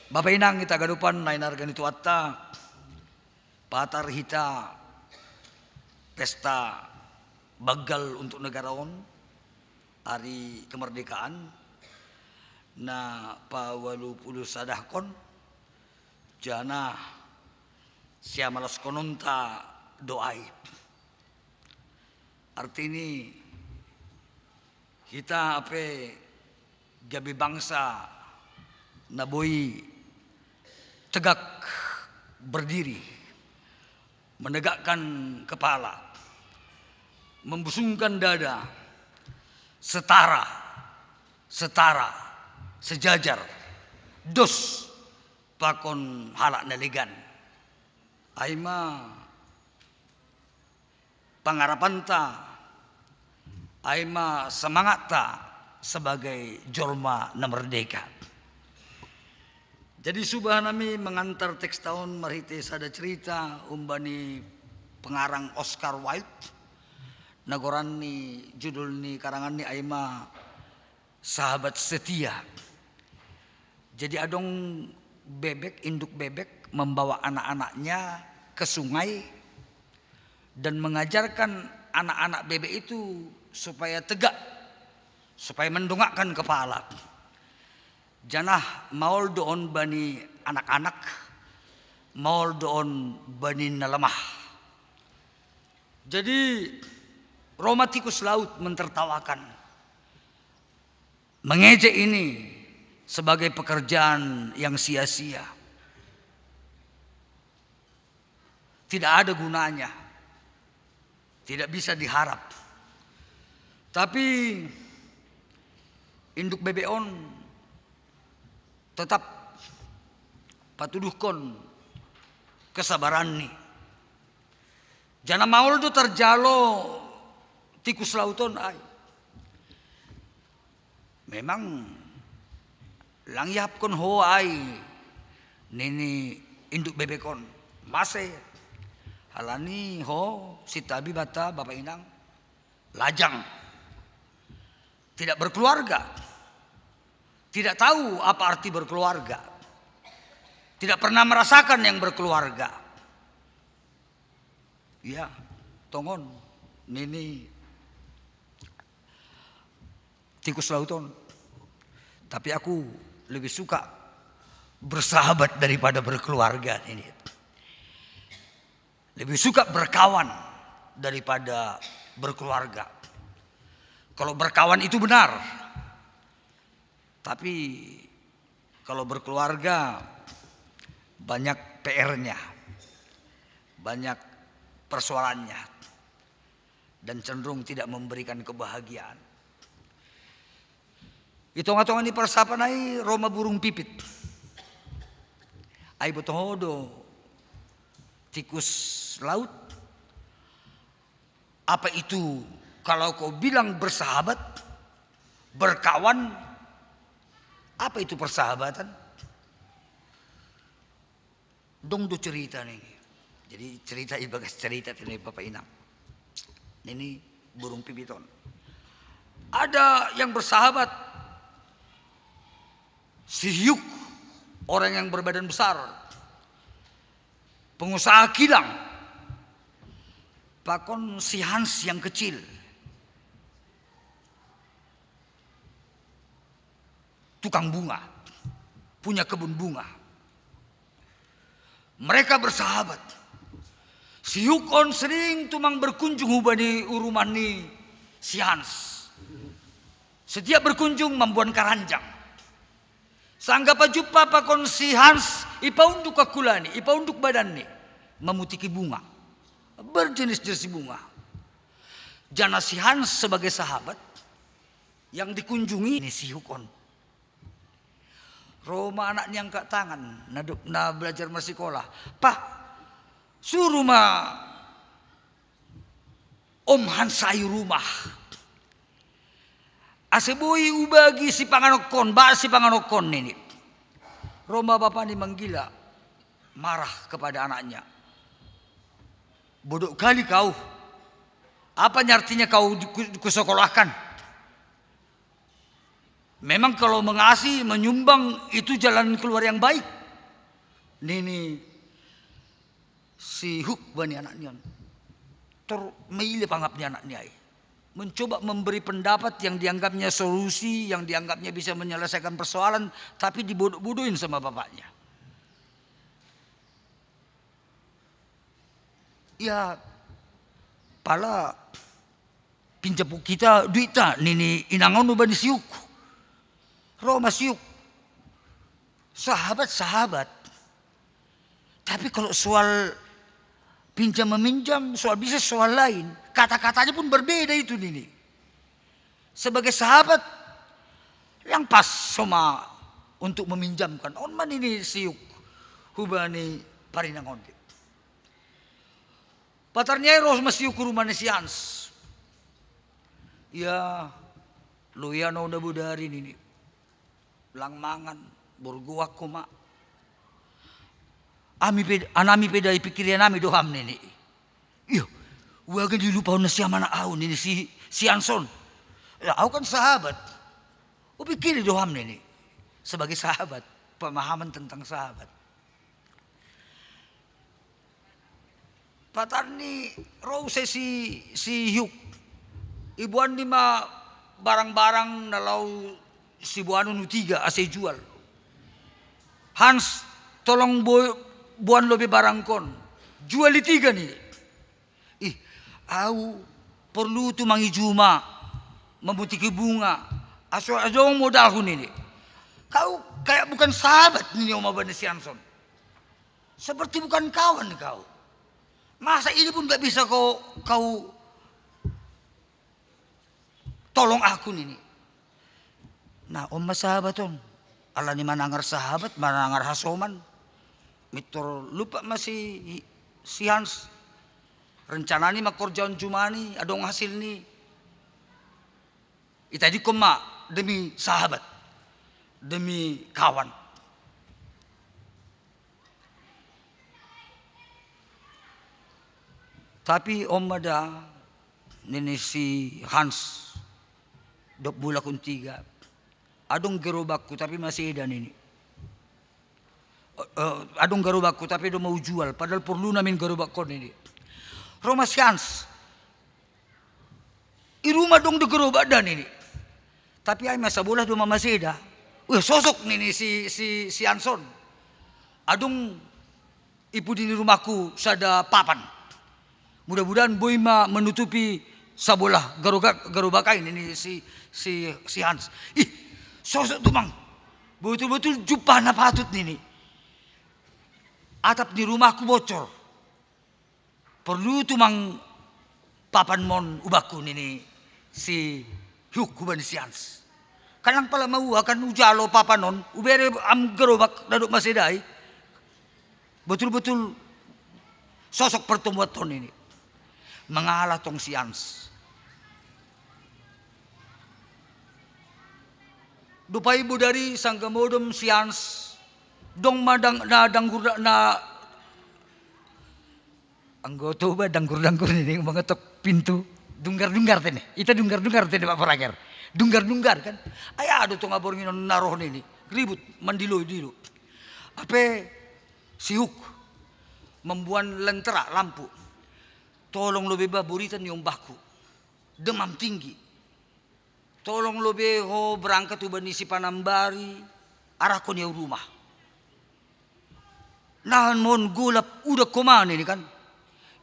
Bapa inang hita haganupan na hinarga ni Tuhanta, patar hita pesta banggal untuk negara on, ari kemerdekaan na paualu pulu sadahkon, janah siamaloskononta do ai. Artini, hita pe gabe bangsa na boi tegak berdiri, menegakkan kepala, membusungkan dada, setara, setara, sejajar, dos pakon halak na legan. Ai ma pangarapanta, ai ma semangatta sebagai jolma na merdeka. Jadi subahanami mangantar teksta on marhite sada cerita umbani pengarang Oscar Wilde, na goran ni, judul ni karanganni ai ma Sahabat Setia. Jadi adong bebek, induk bebek membawa anak-anaknya ke sungai dan mengajarkan anak-anak bebek itu supaya tegak, supaya mendongakkan kepala. Janah maol do on bani anak-anak, maol do on bani na lemah. Jadi ro ma tikus laut mentertawakan, mengejek ini sebagai pekerjaan yang sia-sia. Tidak ada gunanya. Tidak bisa diharap. Tapi induk bebek on tetap patuduhkon kesabaranni. Janah maol do tarjalo tikus laut on ai. Memang lang ihapkon ho ai, nini induk bebek on. Mase, halani ho, sintabi banta, bapa inang, lajang. Tidak berkeluarga. Tidak tahu apa arti berkeluarga. Tidak pernah merasakan yang berkeluarga. Ya, tongon, nini tikus laut on. Tapi aku lebih suka bersahabat daripada berkeluarga ini. Lebih suka berkawan daripada berkeluarga. Kalau berkawan itu benar. Tapi kalau berkeluarga banyak P R-nya. Banyak persoalannya. Dan cenderung tidak memberikan kebahagiaan. Di tongah-tongah ni parsahapan ai ro ma burung pipit. Ai botoh ho do tikus laut. Apa itu kalau kau bilang bersahabat, berkawan, apa itu persahabatan? Dong do cerita ni. Jadi cerita ibagas cerita tini bapa inang. Ini burung pipit on. Ada yang bersahabat. Si Hyuk, orang yang berbadan besar, pengusaha kilang. Pakon si Hans yang kecil, tukang bunga, punya kebun bunga. Mereka bersahabat. Si Hyuk on sering tumang berkunjung hubani uruman ni si Hans. Setiap berkunjung mambuan karanjang. Sangga pajumpa pakon si Hans, ipaunduk akulani, ipaunduk badanni, mamutiki bunga. Berjenis-jenis bunga. Jana si Hans sebagai sahabat yang dikunjungi ni si Hyuk on. Ro ma anak ni angkat tangan, na, na belajar masikola. Pak, suruh ma Om Hans ayu rumah. Ase boi ubagi si panganokkon, ba si panganokkon nini. Ro ma bapani manggila, marah kepada anaknya. Bodoh kali kau. Apa artinya kau di-, ku-, kusekolahkan? Memang kalau mengasi, menyumbang, itu jalan keluar yang baik. Nini si Hyuk bani anak ni on. Tor maile pangap ni anak ni ai. Mencoba memberi pendapat yang dianggapnya solusi, yang dianggapnya bisa menyelesaikan persoalan, tapi dibodoh-bodohin sama bapaknya. Ya, pala pinjam kita duitta nini inang on bani si Hyuk. Ro ma si Hyuk. Sahabat, sahabat. Tapi kalau soal pinjam meminjam, soal bisnis, soal lain, kata-katanya pun berbeda itu nini. Sebagai sahabat, yang pas soma untuk meminjamkan. On ma nini si Hyuk hubani parinang on. Patarni ai ro ma si Hyuk rumah ni si Hans. Ya, loian au na bodari nini. Lang mangan, borgoan ho ma. Ami pe, anami pe da ipikiri anami do ham nini. Iyo, uaga dilupahon na si amanah au nini si, si Hans on. Ya, au kan sahabat. Upikiri do ham nini. Sebagai sahabat, pemahaman tentang sahabat. Patarni ro use si, si Hyuk. Iboanni ma barang-barang na laho siboanon hu tiga ase ijual. Hans, tolong bo-, boan lobi barangkon. Jual i tiga nini. Ih, au porlu tumang i juma mamutiki bunga. Asa adong modalhu nini. Kau kayak bukan sahabat nini on ma bani si Hans on. Seperti bukan kawan kau. Masa ini pun gak bisa kau, kau tolong aku nini. Nah, on ma sahabat on. Alani manangar sahabat, manangar hasoman. Mintor lupa ma si, si Hans. Rencanani ma korjaon jumani, adong hasilni. Itadingkon ma demi sahabat, demi kawan. Tapi on ma da nini si Hans dohot bola hu tiga. Adong gerobakku tapi maseda nini. Eh, adong gerobakku tapi do mau jual, padahal porlu namin gerobak on nini. Ro ma si Hans. I rumah adong do gerobak da nini. Tapi ai ma sabola do ma maseda. Weh, sosok nini si, si, si Hans on. Adong i pudi ni rumahku sada papan. Mudah-mudahan boi ma menutupi sabola gerobak, gerobak ai nini si, si, si Hans. Ih, sosok tumang. Betul-betul jumpa na patut nini. Atap ni rumahku bocor. Porlu tumang papan mon ubakku nini si Hyuk hubani si Hans. Kan lang pala maua kan ujalo papan on, ubere am gerobak na dohot maseda i. Betul-betul sosok pertemuan on nini. Mangalah tong si Hans. Dope i bodari sangga modom si Hans. Dong ma dang, na danggur na anggo Toba danggur-danggur nini mangetok pintu. Dunggar-dunggar tene. Ita dunggar-dunggar tene Pak Parager. Dunggar-dunggar kan. Ai adong tong borngin on na roh nini. Ribut mandilo-dilo. Ape Sihuk mambuan lentera lampu. Tolong lo beba buritan ni ombahku. Demam tinggi. Tolong lo be ho berangkat uban ni si Panambari, arahkon au rumah. Nahan mon golap uda koma nini kan.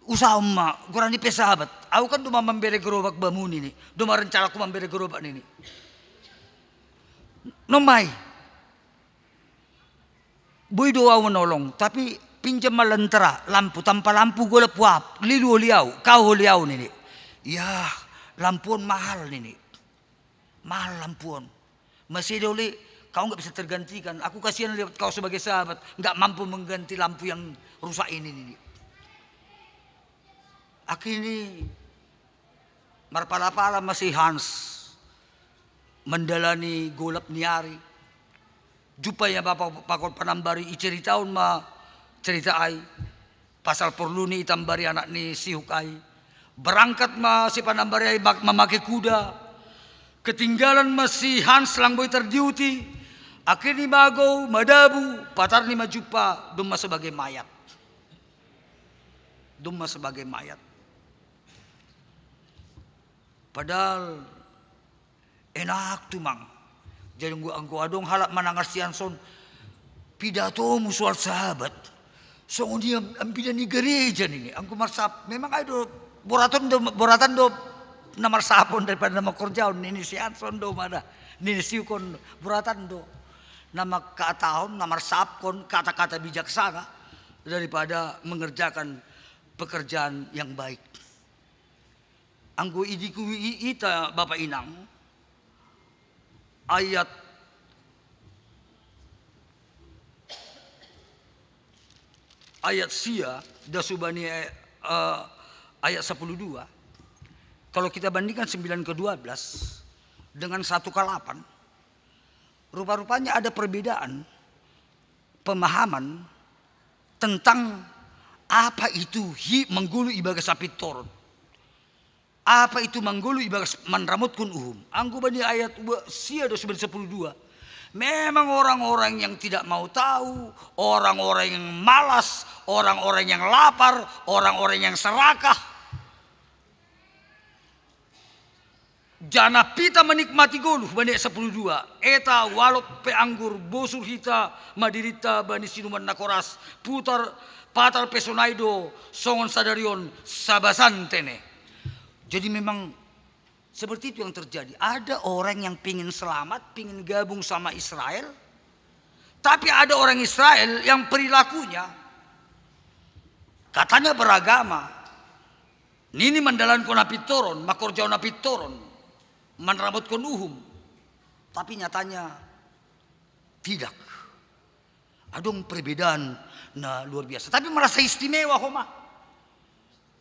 Usaha ma, gorani pe sahabat. Au kan doma mambere gerobak bamu nini. Doma rencanaku mambere gerobak nini. Nomai. Boi do au manolong, tapi pinjam ma lentera, lampu, tanpa lampu golap uap, lilu oli au, kau oli au nini. Yah, lampu on mahal nini. Mahal lampu on. Masih ada oli, kau nggak bisa tergantikan. Aku kasihan lewat kau sebagai sahabat, nggak mampu mengganti lampu yang rusak ini nini. Akhirnya marpala-pala ma si Hans mandalani golap ni ari. Jumpa ia ma pakon Panambari, iceritahon ma cerita ai. Pasal porlu ni i Tambari anak ni Sihuk ai. Berangkat ma si Panambari ai mamake kuda. Ketinggalan ma si Hans lang boi tardiuti. Akhirnya magou, madabu, patarni ma jumpa, domma sebagai mayat. Domma sebagai mayat. Padahal enak tumang. Jadi anggo adong halak manangar si Hans on, pidatomu soal sahabat, songon i am pidani gareja nini. Anggo marsap memang ai do, boratan do, boratan do na marsapon daripada na mangkorjahon nini si Hans on do mada. Nini Sihuk on boratan do. Na mangkatahon, na marsapkon kata-kata bijaksana daripada mengerjakan pekerjaan yang baik. Anggo idiku ita Bapak Inang, ayat ayat sia dasubani eh, ayat sepuluh dua. Kalau kita bandingkan sembilan ke dua belas dengan satu ke delapan, rupa-rupanya ada perbedaan pemahaman tentang apa itu hi manggulu ibagas apit toron. Apa itu manggulu ibagas manramotkon uhum? Anggo bani ayat sia do sambil sepuluh dua. Memang orang-orang yang tidak mau tahu, orang-orang yang malas, orang-orang yang lapar, orang-orang yang serakah. Janah pita menikmati goluh bani ayat sepuluh dua. Eta walot pe anggur bosur hita madirinta bani sinuman na koras, putar patar pe sonai do songon sadarion sabasan tene. Jadi memang seperti itu yang terjadi. Ada orang yang pingin selamat, pingin gabung sama Israel, tapi ada orang Israel yang perilakunya katanya beragama, nini mandalankon apit toron, mangkorjahon apit toron, manramotkon uhum, tapi nyatanya tidak. Adong perbedaan na luar biasa. Tapi merasa istimewa homa.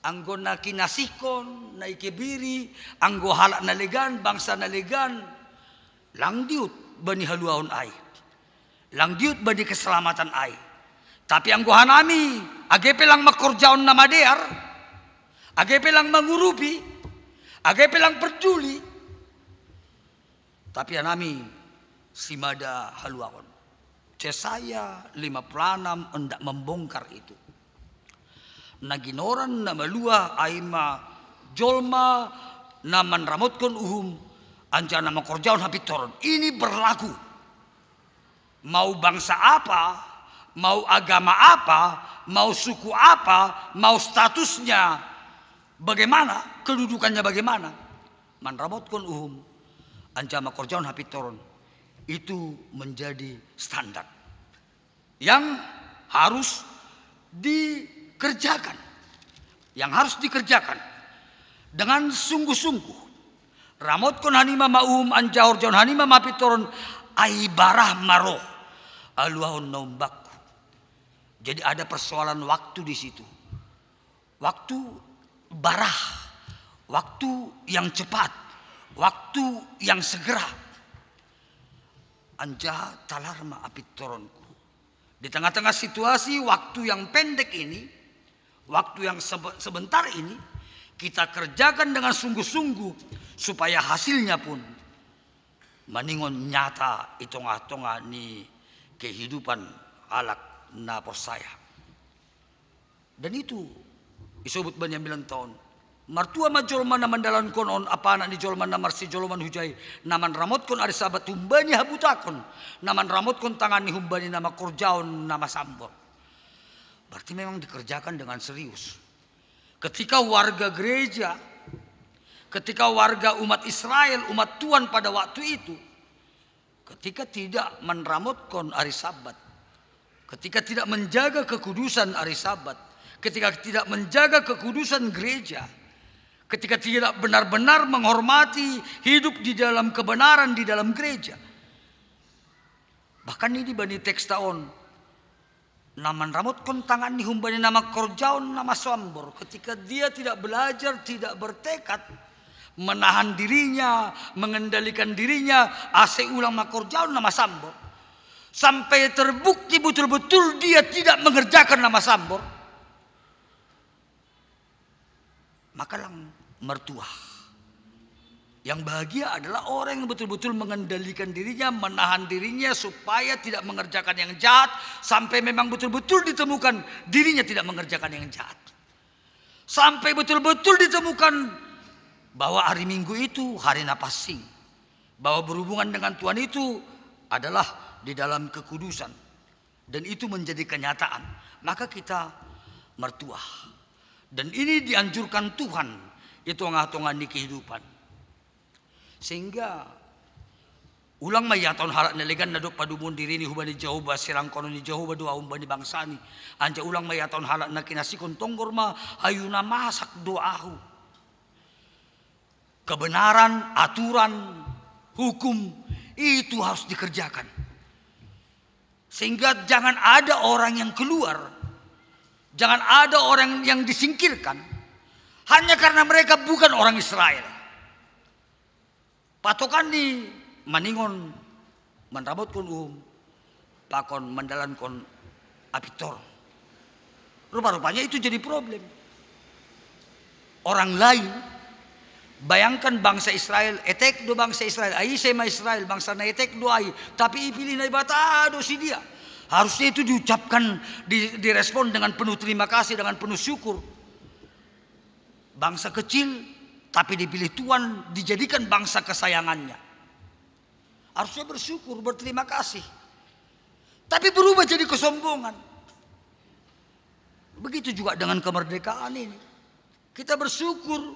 Anggo na kinasihkon, na ikebiri, anggo halak na legan, bangsa na legan, lang diut bani haluaon ai. Lang diut bani keselamatan ai. Tapi anggo hanami, age pe lang mangkorjahon na madear, age pe lang mangurupi, age pe lang perduli, tapi hanami simada haluaon. Yesaya lima puluh enam hendak membongkar itu. Na ginoran na malua ai ma jolma na manramotkon uhum anjaha na mangkorjahon apit toron. Ini berlaku. Mau bangsa apa, mau agama apa, mau suku apa, mau statusnya bagaimana, kedudukannya bagaimana, manramotkon uhum anjaha mangkorjahon apit toron, itu menjadi standar yang harus dikerjakan, yang harus dikerjakan dengan sungguh-sungguh. Ramotkon hanima ma uhum anjaha horjahon hanima ma apit toron, ai barah ma roh haluaon na umbakku. Jadi ada persoalan waktu di situ. Waktu barah, waktu yang cepat, waktu yang segera. Anjaha talar ma apit toronku. Di tengah-tengah situasi waktu yang pendek ini, waktu yang sebentar ini, kita kerjakan dengan sungguh-sungguh supaya hasilnya pun Maningon nyata i tonga-tonga ni kehidupan halak na porsaya. Dan itu isobut bani ambilan taon. Martua ma jolma na mandalankon on, apana ni jolma na marsijoloman hujai, na manramotkon ari Sabat humbani habutakon, na manramotkon tanganni humbani na mangkorjaon na masambor. Berarti memang dikerjakan dengan serius. Ketika warga gereja, ketika warga umat Israel, umat Tuhan pada waktu itu, ketika tidak menramotkon hari Sabat, ketika tidak menjaga kekudusan hari Sabat, ketika tidak menjaga kekudusan gereja, ketika tidak benar-benar menghormati hidup di dalam kebenaran di dalam gereja. Bahkan ini bani teks taon, na manramotkon tanganni humbani na mangkorjaon na masambor, ketika dia tidak belajar, tidak bertekad menahan dirinya, mengendalikan dirinya, ase ulang mangkorjaon na masambor, sampai terbukti betul-betul dia tidak mengerjakan na masambor, maka lang mertua. Yang bahagia adalah orang yang betul-betul mengendalikan dirinya, menahan dirinya supaya tidak mengerjakan yang jahat, sampai memang betul-betul ditemukan dirinya tidak mengerjakan yang jahat. Sampai betul-betul ditemukan bahwa hari Minggu itu hari na passing, bahwa berhubungan dengan Tuhan itu adalah di dalam kekudusan. Dan itu menjadi kenyataan. Maka kita mertua. Dan ini dianjurkan Tuhan, itu tongah-tongah ni kehidupan. Sehingga ulang ma ia taon halak na legan na dob padumuhon dirini hubani Jahowa, sirangkonon ni Jahowa do ahu humbani bangsani. Anjaha ulang ma ia taon halak na kinasihon, tonggor ma, hayu na masak do ahu. Kebenaran, aturan, hukum itu harus dikerjakan. Sehingga jangan ada orang yang keluar, jangan ada orang yang disingkirkan hanya karena mereka bukan orang Israel. Patokan ni maningon manramotkon uhum pakon mandalankon apintor. Rupa-rupanya itu jadi problem. Orang lain, bayangkan bangsa Israel, etek do bangsa Israel, ai ise ma Israel, bangsa na etek do ai, tapi ipilih Naibata do si dia. Harusnya itu diucapkan, di, direspon dengan penuh terima kasih, dengan penuh syukur. Bangsa kecil, tapi dipilih Tuhan, dijadikan bangsa kesayangannya. Harusnya bersyukur, berterima kasih. Tapi berubah jadi kesombongan. Begitu juga dengan kemerdekaan ini. Kita bersyukur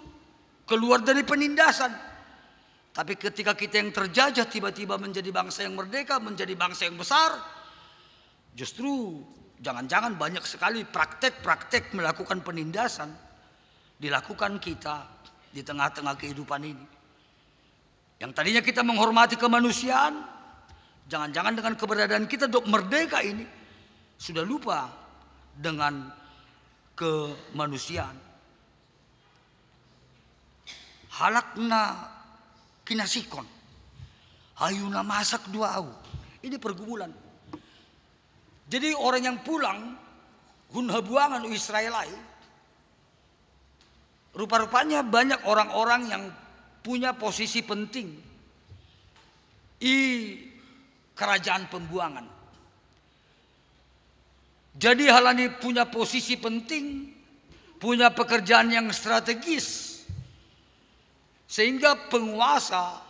keluar dari penindasan. Tapi ketika kita yang terjajah tiba-tiba menjadi bangsa yang merdeka, menjadi bangsa yang besar, justru jangan-jangan banyak sekali praktek-praktek melakukan penindasan dilakukan kita di tengah-tengah kehidupan ini. Yang tadinya kita menghormati kemanusiaan, jangan-jangan dengan keberadaan kita dob merdeka ini sudah lupa dengan kemanusiaan. Halak na kinasihon, hayu na masak do ahu. Ini pergumulan. Jadi orang yang pulang hun habuangan, Israel ai, rupa-rupanya banyak orang-orang yang punya posisi penting i kerajaan pembuangan. Jadi hal ini punya posisi penting, punya pekerjaan yang strategis, sehingga penguasa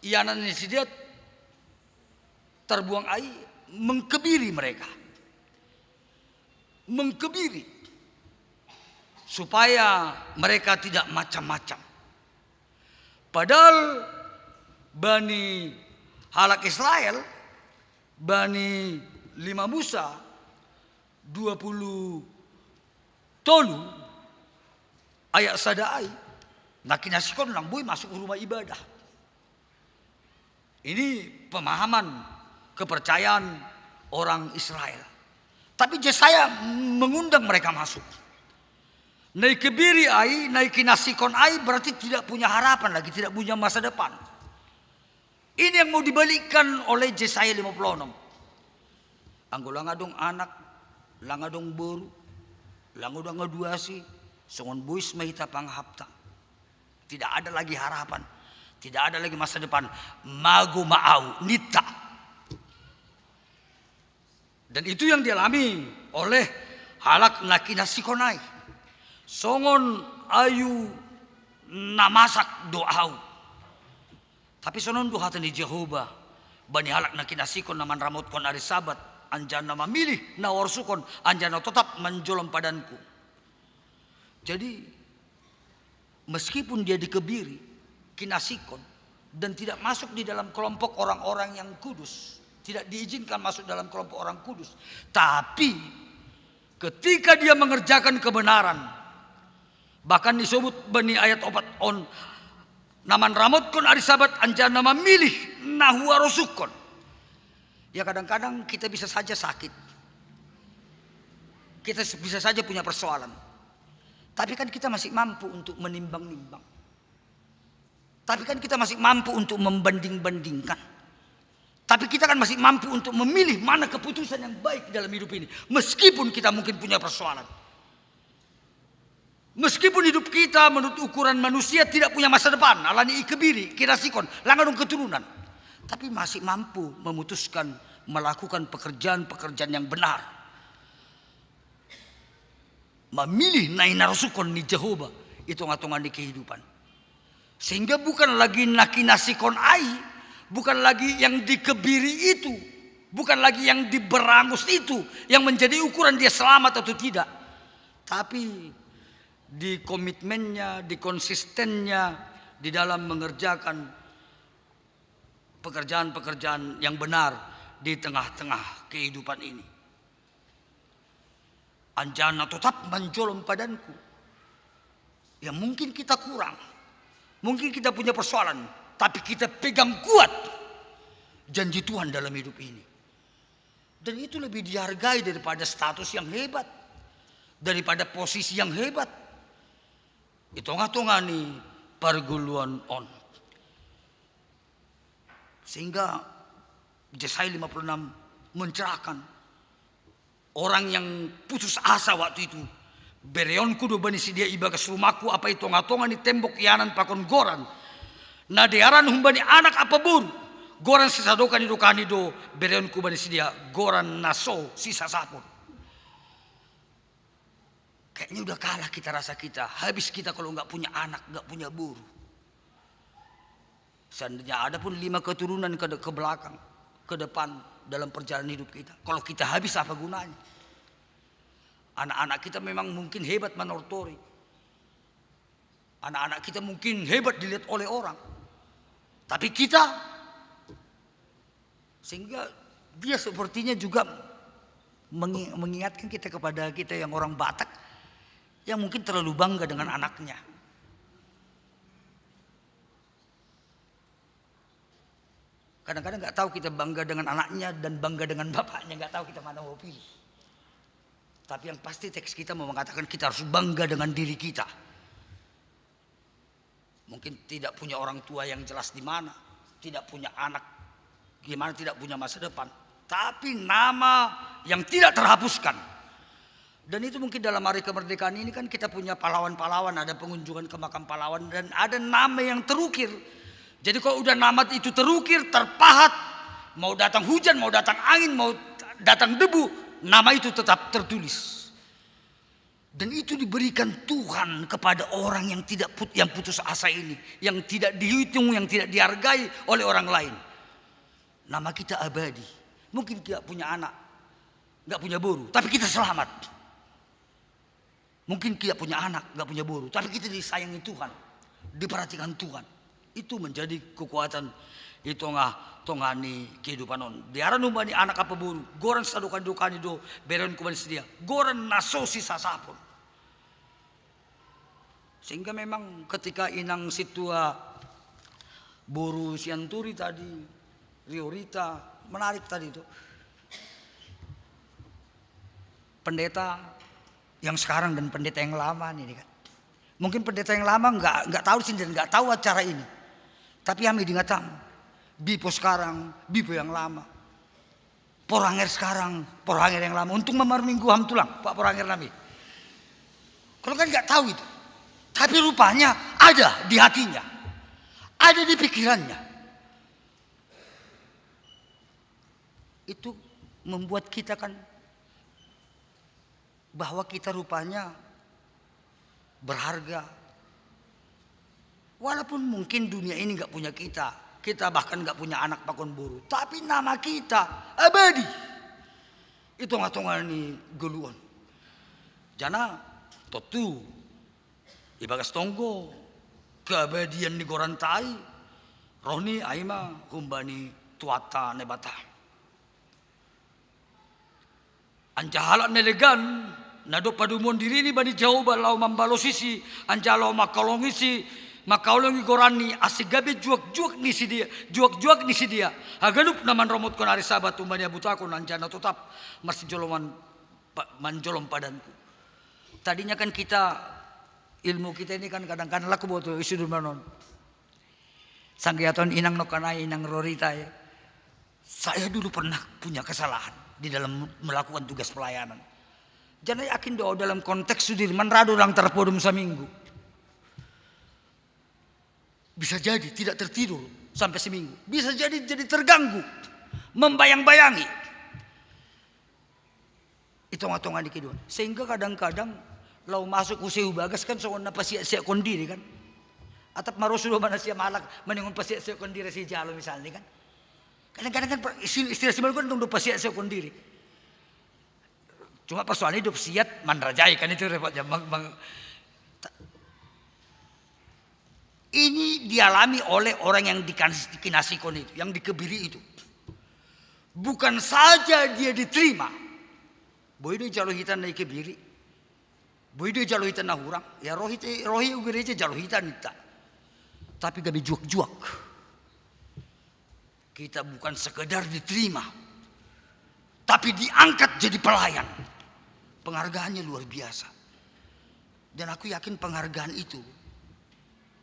ianan ni si dia terbuang ai mengkebiri mereka, mengkebiri supaya mereka tidak macam-macam. Padahal bani halak Israel, bani lima Musa dua puluh tolu ayat sada ai, na kinasihon lang boi masuk rumah ibadah. Ini pemahaman kepercayaan orang Israel. Tapi Yesaya mengundang mereka masuk. Na ikebiri ai, na ikinasihon ai berarti tidak punya harapan lagi, tidak punya masa depan. Ini yang mau dibalikkan oleh Yesaya lima puluh enam. Anggo lang adong anak, lang adong boru, lang adong aduasi, songon bois ma hita panghapta. Tidak ada lagi harapan. Tidak ada lagi masa depan. Mago maau, nita. Dan itu yang dialami oleh Halak na kinasikonai. Songon ayu na masak do au. Tapi sonon do hata ni Jahowa bani halak na kinasikon na manramotkon ari Sabat, anjaha na mamilih na huarosuhon, anjaha na totap manjolom padanku. Jadi, meskipun dia dikebiri, kinasikon, dan tidak masuk di dalam kelompok orang-orang yang kudus, tidak diizinkan masuk dalam kelompok orang kudus, tapi ketika dia mengerjakan kebenaran, bahkan disebut bani ayat opat on, na manramotkon ari Sabat anjaha na mamilih na huarosuhon. Ya, kadang-kadang kita bisa saja sakit. Kita bisa saja punya persoalan. Tapi kan kita masih mampu untuk menimbang-nimbang. Tapi kan kita masih mampu untuk membanding-bandingkan. Tapi kita kan masih mampu untuk memilih mana keputusan yang baik dalam hidup ini. Meskipun kita mungkin punya persoalan. Meskipun hidup kita menurut ukuran manusia tidak punya masa depan, alani ikebiri, kinasikon, lang adong keturunan. Tapi masih mampu memutuskan melakukan pekerjaan-pekerjaan yang benar. Mamilih na hinarosuhon ni Jahowa i tongah-tongah ni kehidupan. Sehingga bukan lagi na kinasikon ai, bukan lagi yang dikebiri itu, bukan lagi yang diberangus itu yang menjadi ukuran dia selamat atau tidak. Tapi di komitmennya, di konsistennya di dalam mengerjakan pekerjaan-pekerjaan yang benar di tengah-tengah kehidupan ini. Anjaha na totap manjolom padanku. Ya, mungkin kita kurang, mungkin kita punya persoalan, tapi kita pegang kuat janji Tuhan dalam hidup ini. Dan itu lebih dihargai daripada status yang hebat, daripada posisi yang hebat. Di tongah-tongah ni pargoluan on. Sehingga Jesaya lima puluh enam mencerahkan orang yang putus asa waktu itu. Bereonku do bani sidea ibagas rumahku, apa i tongah-tongah ni tembok ianan pakon goran na dearan humbani anak apa boru. Goran sisadokan ni dokani do bereonku bani sidea, goran na so sisasapon. Kayaknya udah kalah kita, rasa kita, habis kita kalau nggak punya anak, nggak punya boru. Seandainya ada pun lima keturunan ke, ke belakang, ke depan dalam perjalanan hidup kita, kalau kita habis, apa gunanya? Anak-anak kita memang mungkin hebat manortori. Anak-anak kita mungkin hebat dilihat oleh orang. Tapi kita, sehingga dia sepertinya juga mengi-, mengingatkan kita kepada kita yang orang Batak, yang mungkin terlalu bangga dengan anaknya. Kadang-kadang nggak tahu kita bangga dengan anaknya dan bangga dengan bapaknya, nggak tahu kita mana mau pilih. Tapi yang pasti teks kita mau mengatakan kita harus bangga dengan diri kita. Mungkin tidak punya orang tua yang jelas di mana, tidak punya anak, gimana tidak punya masa depan. Tapi nama yang tidak terhapuskan. Dan itu mungkin dalam hari kemerdekaan ini kan kita punya pahlawan-pahlawan, ada pengunjungan ke makam pahlawan dan ada nama yang terukir. Jadi kalau udah nama itu terukir, terpahat, mau datang hujan, mau datang angin, mau datang debu, nama itu tetap tertulis. Dan itu diberikan Tuhan kepada orang yang tidak put-, yang putus asa ini, yang tidak dihitung, yang tidak dihargai oleh orang lain. Nama kita abadi. Mungkin tidak punya anak, nggak punya boru, tapi kita selamat. Mungkin tidak punya anak, nggak punya boru, tapi kita disayangi Tuhan, diperhatikan Tuhan. Itu menjadi kekuatan di tongah-tongah ni kehidupan on. Dearan humbani anak apa boru, goran sisadokan ni dokani do bereonku bani sidea, goran na so sisasapon. Sehingga memang ketika Inang Sintua, boru Sianturi tadi, Riorita, menarik tadi itu. Pendeta yang sekarang dan pendeta yang lama ini kan. Mungkin pendeta yang lama nggak, nggak tahu sih dan nggak tahu acara ini. Tapi hami diingat, bipo sekarang, bipo yang lama. Poranger sekarang, poranger yang lama. Untung ma maru Minggu hami tulang, Pak poranger nami. Kalau kan nggak tahu itu. Tapi rupanya ada di hatinya. ada di pikirannya. Itu membuat kita kan bahwa kita rupanya berharga. Walaupun mungkin dunia ini nggak punya kita, kita bahkan nggak punya anak pakon buru, tapi nama kita abadi. Itu ngatongan ni goluon. Jana totu ibagas tonggo keabadian ni gorantai roh ni aima humbani tuata Naibata. Anjaha halak na legan, na dob padumuon dirini bani Jahowa laho mambalosisi, anjaha laho mangkaholongi, mangkaholongi goranni, ase gabe juak-juak ni sidea, juak-juak ni sidea haganup na manromotkon ari Sabat humbani habutakon anjaha na totap marsijoloman manjolom padanku. Tadinya kan kita, ilmu kita ini kan kadang-kadang laku boto isi dulu manon. Sanggiaton inang no kanai inang rorita ya. Saya dulu pernah punya kesalahan di dalam melakukan tugas pelayanan. Jangan yakin doa dalam konteks Sudirman rado orang terpodom seminggu. Bisa jadi tidak tertidur sampai seminggu. Bisa jadi jadi terganggu, membayang-bayangi. Itonga-tonga ni kehidupan. Sehingga kadang-kadang lau masuk use ubagas kan songon na pasiak-siakkon diri kan. Atap marosu do mana siap malak maningon pasiak-siakkon diri si jalo misalnya kan. Kadang-kadang kan istilah si kan dong do pasiak-siakkon diri. Cuma persoalannya hidup siat manrajai kan itu repotnya. Ini dialami oleh orang yang dikinasikan itu, yang dikebiri itu. Bukan saja dia diterima, boi do jalo hita na ikebiri, boi do jalo hita na hurang, ya rohi rohi ugereja jalo hita nita. Tapi gabe juak-juak. Kita bukan sekedar diterima, tapi diangkat jadi pelayan. Penghargaannya luar biasa. Dan aku yakin penghargaan itu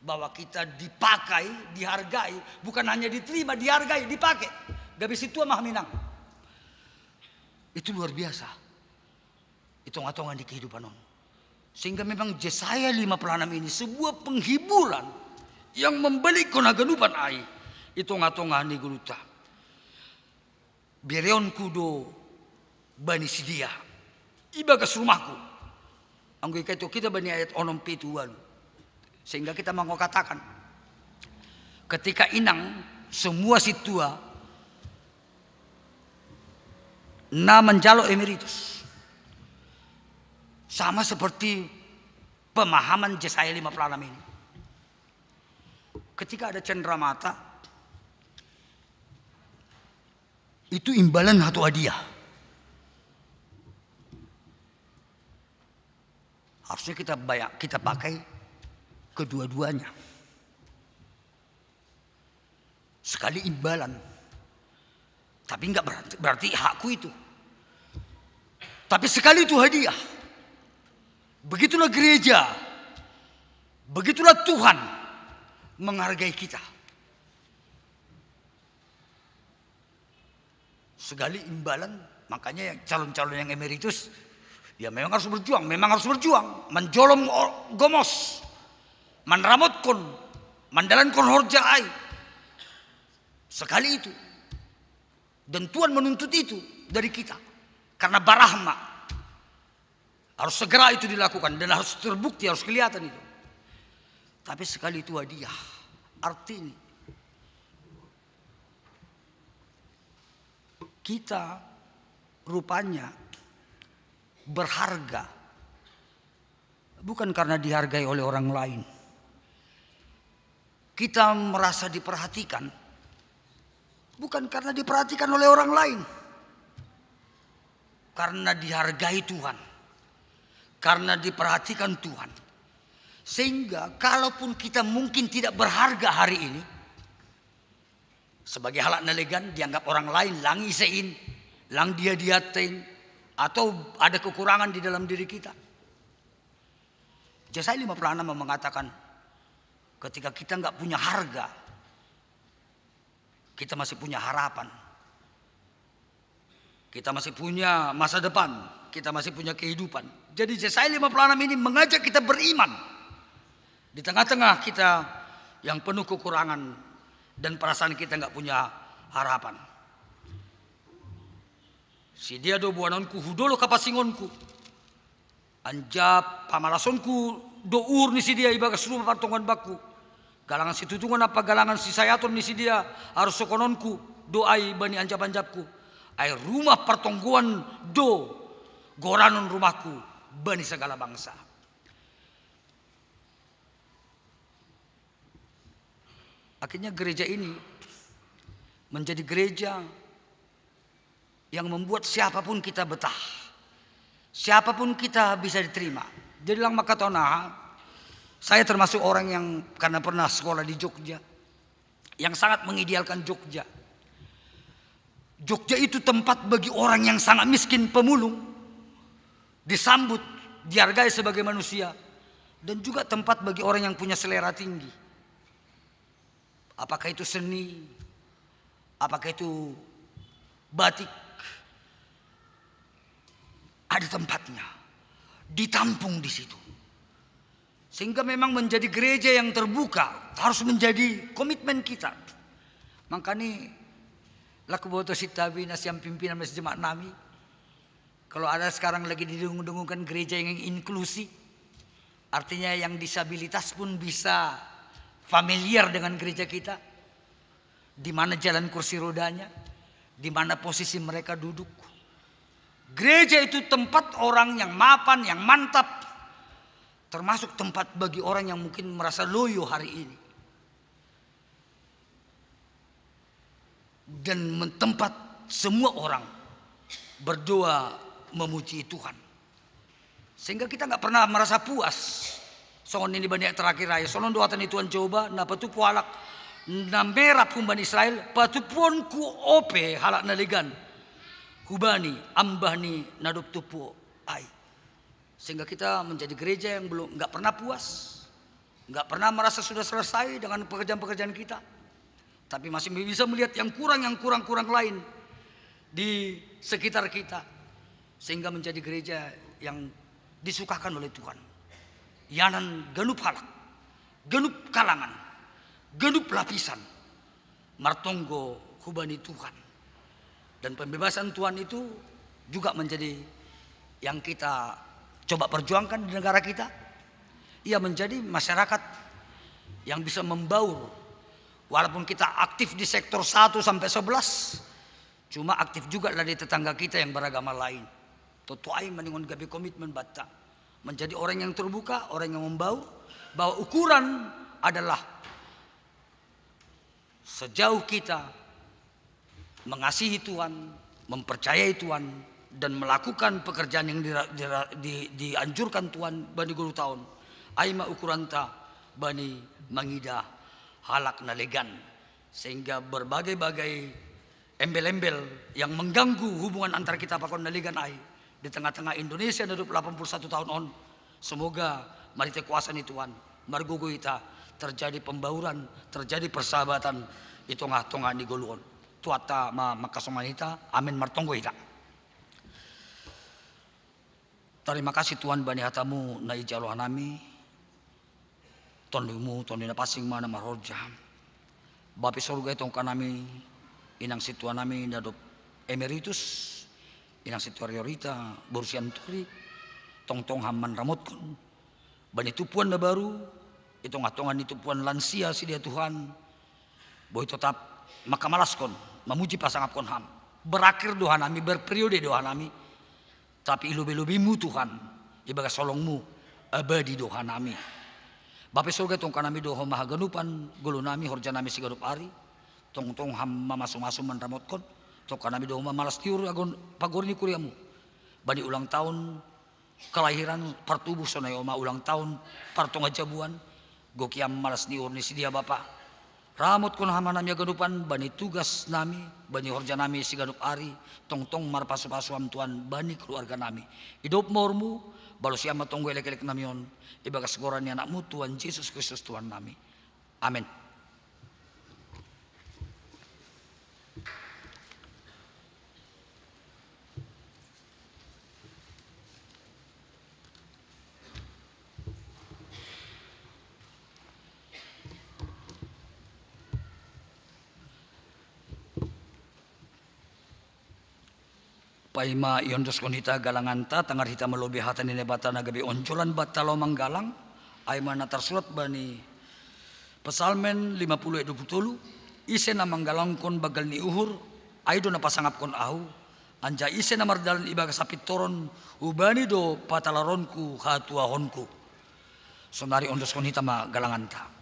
bahwa kita dipakai, dihargai, bukan hanya diterima, dihargai, dipakai. Gabe sintua maha minang. Itu luar biasa. Itonga-tonga di kehidupan on. Sehingga memang Jesaya lima puluh enam ini sebuah penghiburan yang membalikkan haganupan ai itonga-tonga ni goluta. Bereonku do bani sidea ibagas rumahku. Anggo ikaito kita bani ayat onom pitu walu. Sehingga kita mau katakan, ketika inang semua situa na menjalo emeritus, sama seperti pemahaman Jesaya lima puluh enam ini. Ketika ada cendera mata, itu imbalan atau hadiah. Harusnya kita bayar, kita pakai kedua-duanya. Sekali imbalan, tapi nggak berarti, berarti hakku itu. Tapi sekali itu hadiah. Begitulah gereja, begitulah Tuhan menghargai kita. Segali imbalan, makanya yang calon-calon yang emeritus, ya memang harus berjuang, memang harus berjuang, menjolom gomos, manramotkon, mandalankon horja ai. Sekali itu. Dan Tuhan menuntut itu dari kita. Karena barahma. Harus segera itu dilakukan dan harus terbukti, harus kelihatan itu. Tapi sekali itu hadiah. Artinya kita rupanya berharga bukan karena dihargai oleh orang lain. Kita merasa diperhatikan bukan karena diperhatikan oleh orang lain. Karena dihargai Tuhan. Karena diperhatikan Tuhan. Sehingga kalaupun kita mungkin tidak berharga hari ini, sebagai halak na legan dianggap orang lain lang isein, lang dia diatain, atau ada kekurangan di dalam diri kita. Jesaya lima puluh enam mengatakan, ketika kita nggak punya harga, kita masih punya harapan. Kita masih punya masa depan, kita masih punya kehidupan. Jadi Jesaya lima puluh enam ini mengajak kita beriman. Di tengah-tengah kita yang penuh kekurangan dan perasaan kita nggak punya harapan. Si dia do buanonku hudolo kapasingonku. Anjap pamalasonku do ur ni si dia ibagas rumah partonggoan bakku. Galangan situtungan apa galangan sisayaton ni si dia harus sokononku do ai bani anjap-anjapku. Ai rumah partonggoan do goranon rumahku bani segala bangsa. Akhirnya gereja ini menjadi gereja yang membuat siapapun kita betah. Siapapun kita bisa diterima. Jadi lang makatona, saya termasuk orang yang karena pernah sekolah di Jogja, yang sangat mengidealkan Jogja. Jogja itu tempat bagi orang yang sangat miskin, pemulung, disambut, dihargai sebagai manusia, dan juga tempat bagi orang yang punya selera tinggi. Apakah itu seni, apakah itu batik, ada tempatnya, ditampung di situ. Sehingga memang menjadi gereja yang terbuka harus menjadi komitmen kita. Makanya laku boto sitabi nasiam pimpinan mas jemaat nami. Kalau ada sekarang lagi didengung-dengungkan gereja yang inklusi, artinya yang disabilitas pun bisa familiar dengan gereja kita, di mana jalan kursi rodanya, di mana posisi mereka duduk. Gereja itu tempat orang yang mapan, yang mantap, termasuk tempat bagi orang yang mungkin merasa loyo hari ini. Dan tempat semua orang berdoa memuji Tuhan. Sehingga kita nggak pernah merasa puas. Songon ini banyak terakhir aja. Songon doatan Tuhan Jehovah, na patupu halak na merap humbani Israel, patupuonku ope halak na legan hubani ambah ni na dob tupu ai. Sehingga kita menjadi gereja yang belum nggak pernah puas, nggak pernah merasa sudah selesai dengan pekerjaan-pekerjaan kita, tapi masih bisa melihat yang kurang, yang kurang-kurang lain di sekitar kita, sehingga menjadi gereja yang disukakan oleh Tuhan. Ianan ganup halak, ganup kalangan, ganup lapisan martonggo hubani Tuhan. Dan pembebasan Tuhan itu juga menjadi yang kita coba perjuangkan di negara kita. Ia menjadi masyarakat yang bisa membaur. Walaupun kita aktif di sektor satu sampai sebelas, cuma aktif juga lah di tetangga kita yang beragama lain. Totu ai maningon gabe komitmen banta menjadi orang yang terbuka, orang yang membaur, bahwa ukuran adalah sejauh kita mengasihi Tuhan, mempercayai Tuhan, dan melakukan pekerjaan yang dira-, dira-, di-, dianjurkan Tuhan bani golu taon, ai ma ukuranta bani mangidah halak na legan. Sehingga berbagai-bagai embel-embel yang mengganggu hubungan antara kita pakon na legan ai di tengah-tengah Indonesia na dob delapan puluh satu tahun on, semoga marhite kuasa ni Tuhan margogo hita terjadi pembauran, terjadi persahabatan di tengah-tengah ni golu on. Tuhanta ma mangkasonangi hita. Amin. Martonggo hita. Tarima kasih Tuhan bani hatamu na ijalo hanami. Tondimu tondi na pansing ma na marhorja. Bape sorga, itongka nami, inang sintua nami na dob emeritus, inang sintua Riorita boru Sianturi, tongtong ham manramotkon bani tumpuan na baru, i tongah-tongah ni tumpuan lansia si dia Tuhan, boi totap mangkamalaskon, mamuji pasangapkon ham. Berakhir do hanami, berperiode do hanami, tapi i lobei-lobeimu Tuhan, ibagas holongmu, abadi do hanami. Bape sorga, tongka nami do ho ma haganupan golu nami, horja nami siganup ari, tongtong ham mamasu-masu manramotkon, tongka nami do ho ma malas ni uhur agon pagori ni kuriamu. Bani ulang tahun kelahiran partubuh sonai on ma ulang tahun partonga jabuan, gok i am malas ni uhur ni si dia Bapa. Ramotkon ham hanami haganupan bani tugas nami, bani horja nami siganup ari, tongtong marpasu-pasu ham Tuhan bani keluarga nami. Idop ma uhurmu, balosi am ma tonggo elek-elek nami on, ibagas goran ni anakmu Tuhan Jesus Kristus Tuhan nami. Amen. Paima iondoskon hita galanganta, tangar hita ma lobei hata ni Naibata na gabe onjolan banta laho manggalang, ai ma na tarsurat bani Psalmen lima puluh ayat dua puluh tolu, ise na manggalangkon banggal ni uhur, ai do na pasangapkon ahu, anjaha ise na mardalan ibagas hapintoron, hubani do patalaronku hatuahonku. Sonari ondoskon hita ma galanganta.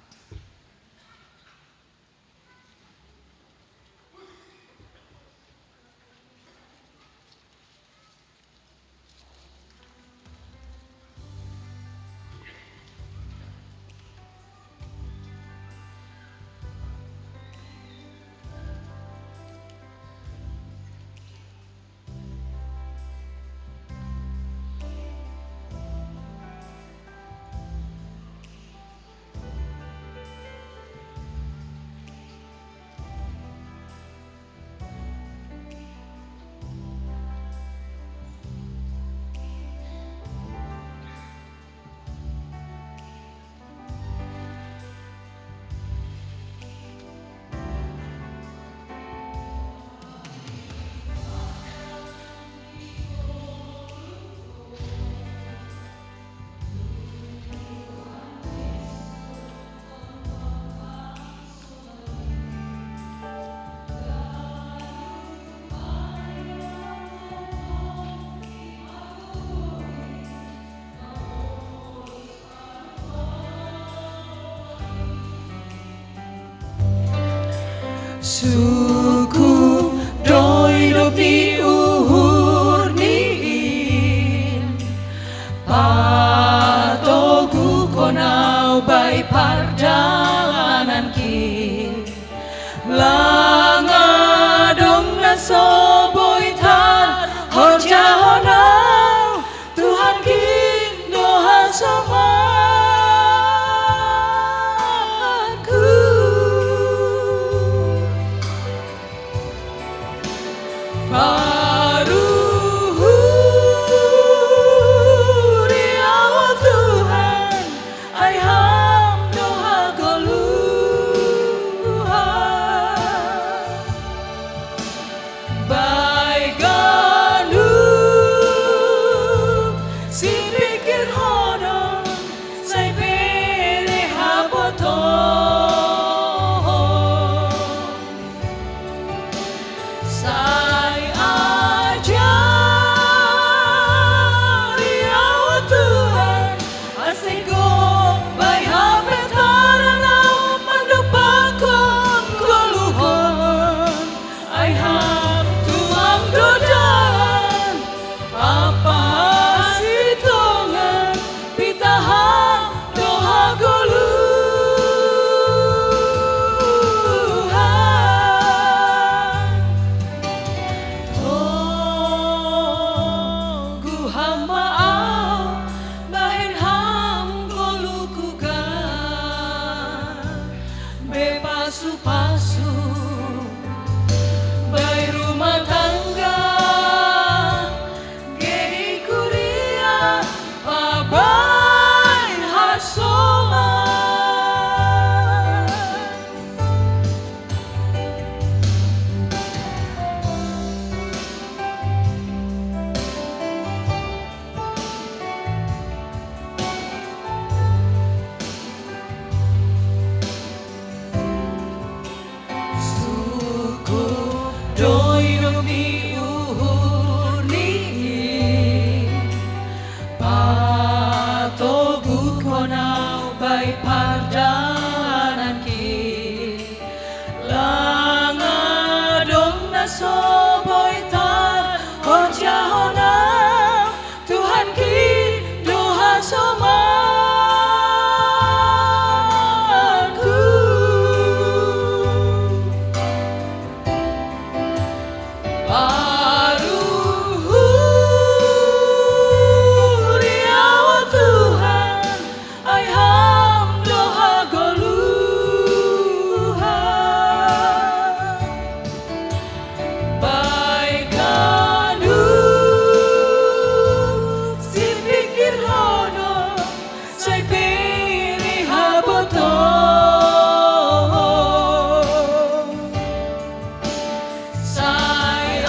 Suku do idopi uhur ni in, patoguhkon ahu bai pardalananki. Lang adong na so boi tarhorjahon ahu, Tuhan kin do hasomanku. Paruhuri ahu Tuhan, ai Ham do hagoluhan. Bai ganup sipingkirhonon sai bere habotohon. Sai ajari ahu Tuhan, ase gok bai hapintaran ahu mandompakkon goluhon. Ai Ham Tuhan do dalan ampa hasitongan, pitah Ham do hagoluhan. Toguh Ham ma ahu, bahen Ham goluhku, gabe pasupasu bai rumah tangga, gabe di kuria, pabaen hasoman. Suku do idopi uhur ni in, patoguhkon ahu bai pardalananki. Lang adong na so boi tarhorjahon ahu, Tuhan kin do hasomanku. Paruhuri ahu Tuhan, ai Ham do hagoluhan. Bai ganup sipingkirhonon sai bere habotohon. Sai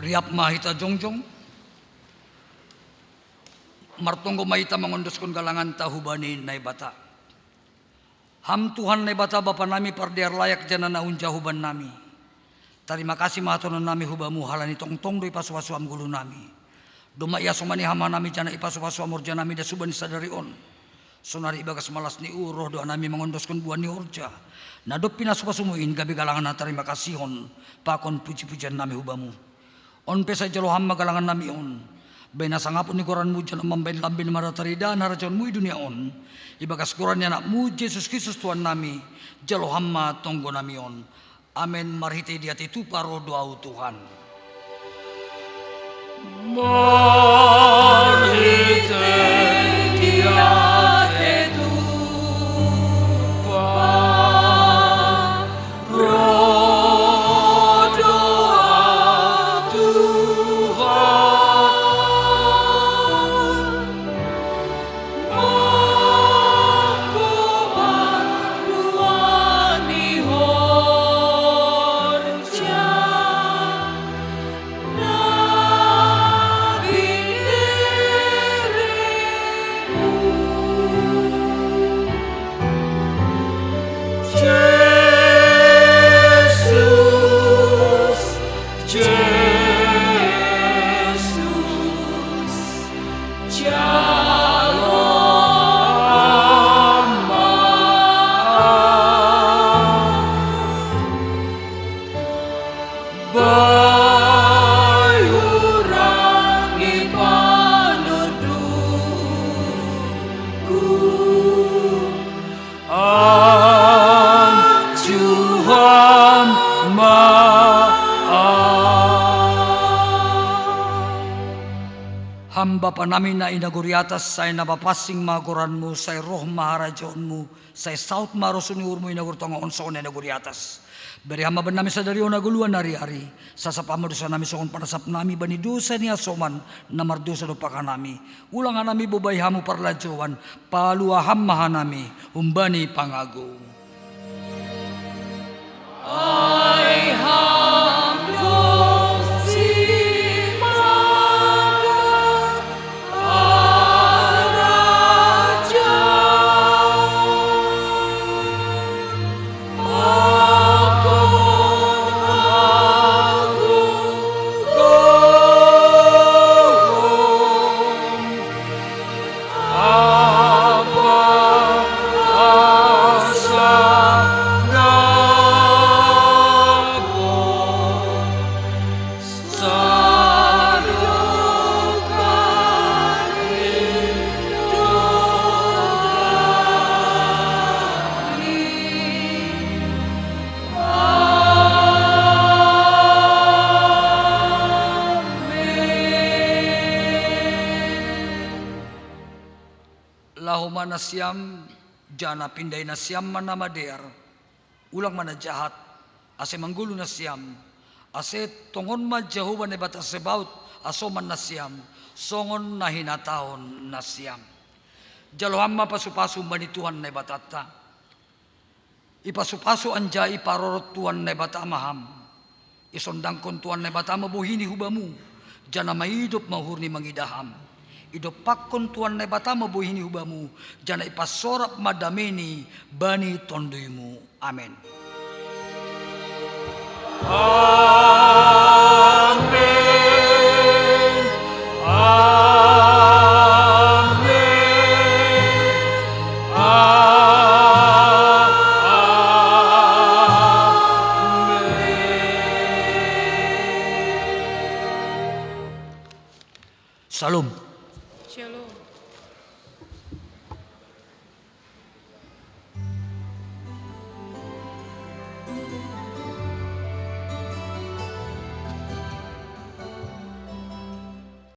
Riap ma hita jongjong, martonggo ma hita mangondoskon galanganta hubani Naibata. Ham Tuhan Naibata Bapa nami pardear layak janah na hunja huban nami. Tarima kasih ma hatonon nami hubamu halani tongtong do ipasu-pasu ham gulu nami. Domma iasomani ham hanami janah ipasu-pasu ham horja nami das hubani sadari on. Sonari ibagas malas ni uhur roh do hanami mangondoskon buah ni horja na dob pinasu-pasumu in gabe galangan na tarima kasihon pakon puji-pujian nami hubamu. On pe sai jalo ham ma galangan nami on, bahen hasangapon ni goranmu janah mambahen lambin mardatar idahan harajaonmu i dunia on, ibagas goran ni anakmu Jesus Kristus Tuhan nami, jalo ham ma tonggo nami on. Amen. Marhitei diatei tupa roh do ahu Tuhan. Marhitei diatei tupa roh do ahu Tuhan. Jesus, Jesus. Jalo Ama, bayu rangi panudutku. Anjuham ma Ham Bapa nami na i nagori atas, sai na papansing ma goranmu, sai roh ma harajaonmu, sai saut ma rosuh ni uhurmu i nagori tongah on songon na i nagori atas. Bere Ham ma bannami sadari on hagoluhan ari-ari, sasap Ham ma dosa nami songon panasap nami bani dosa ni hasoman na mardosa dompak hanami. Ulang hanami bobai Ham hu parlajouan, palua Ham ma hanami humbani pangagou. Ai Ham do simaga, harajaon, pakon, hagogoon, apa hasangapon, sadokah ni dohot ni. Amen. Laho ma nasiam, janah pindai nasiam ma na madear. Ulang ma na jahat, ase manggoluh nasiam. Ase tongon ma Jahowa Naibata Zebaot hasoman nasiam, songon na hinatahon nasiam. Jalo Ham ma pasu-pasu humbani Tuhan Naibatanta. Ipasu-pasu anjaha iparorot Tuhan Naibata ma Ham. Isondangkon Tuhan Naibata ma bohi-Ni hubamu, janah maidop ma uhur-Ni mangidah Ham. Idompakkon Tuhan Naibata ma bohi-Ni hubamu, janah ipasorap ma dame-Ni bani tonduymu. Amen. Amen. Amen. A-, amen. Shalom. Shalom.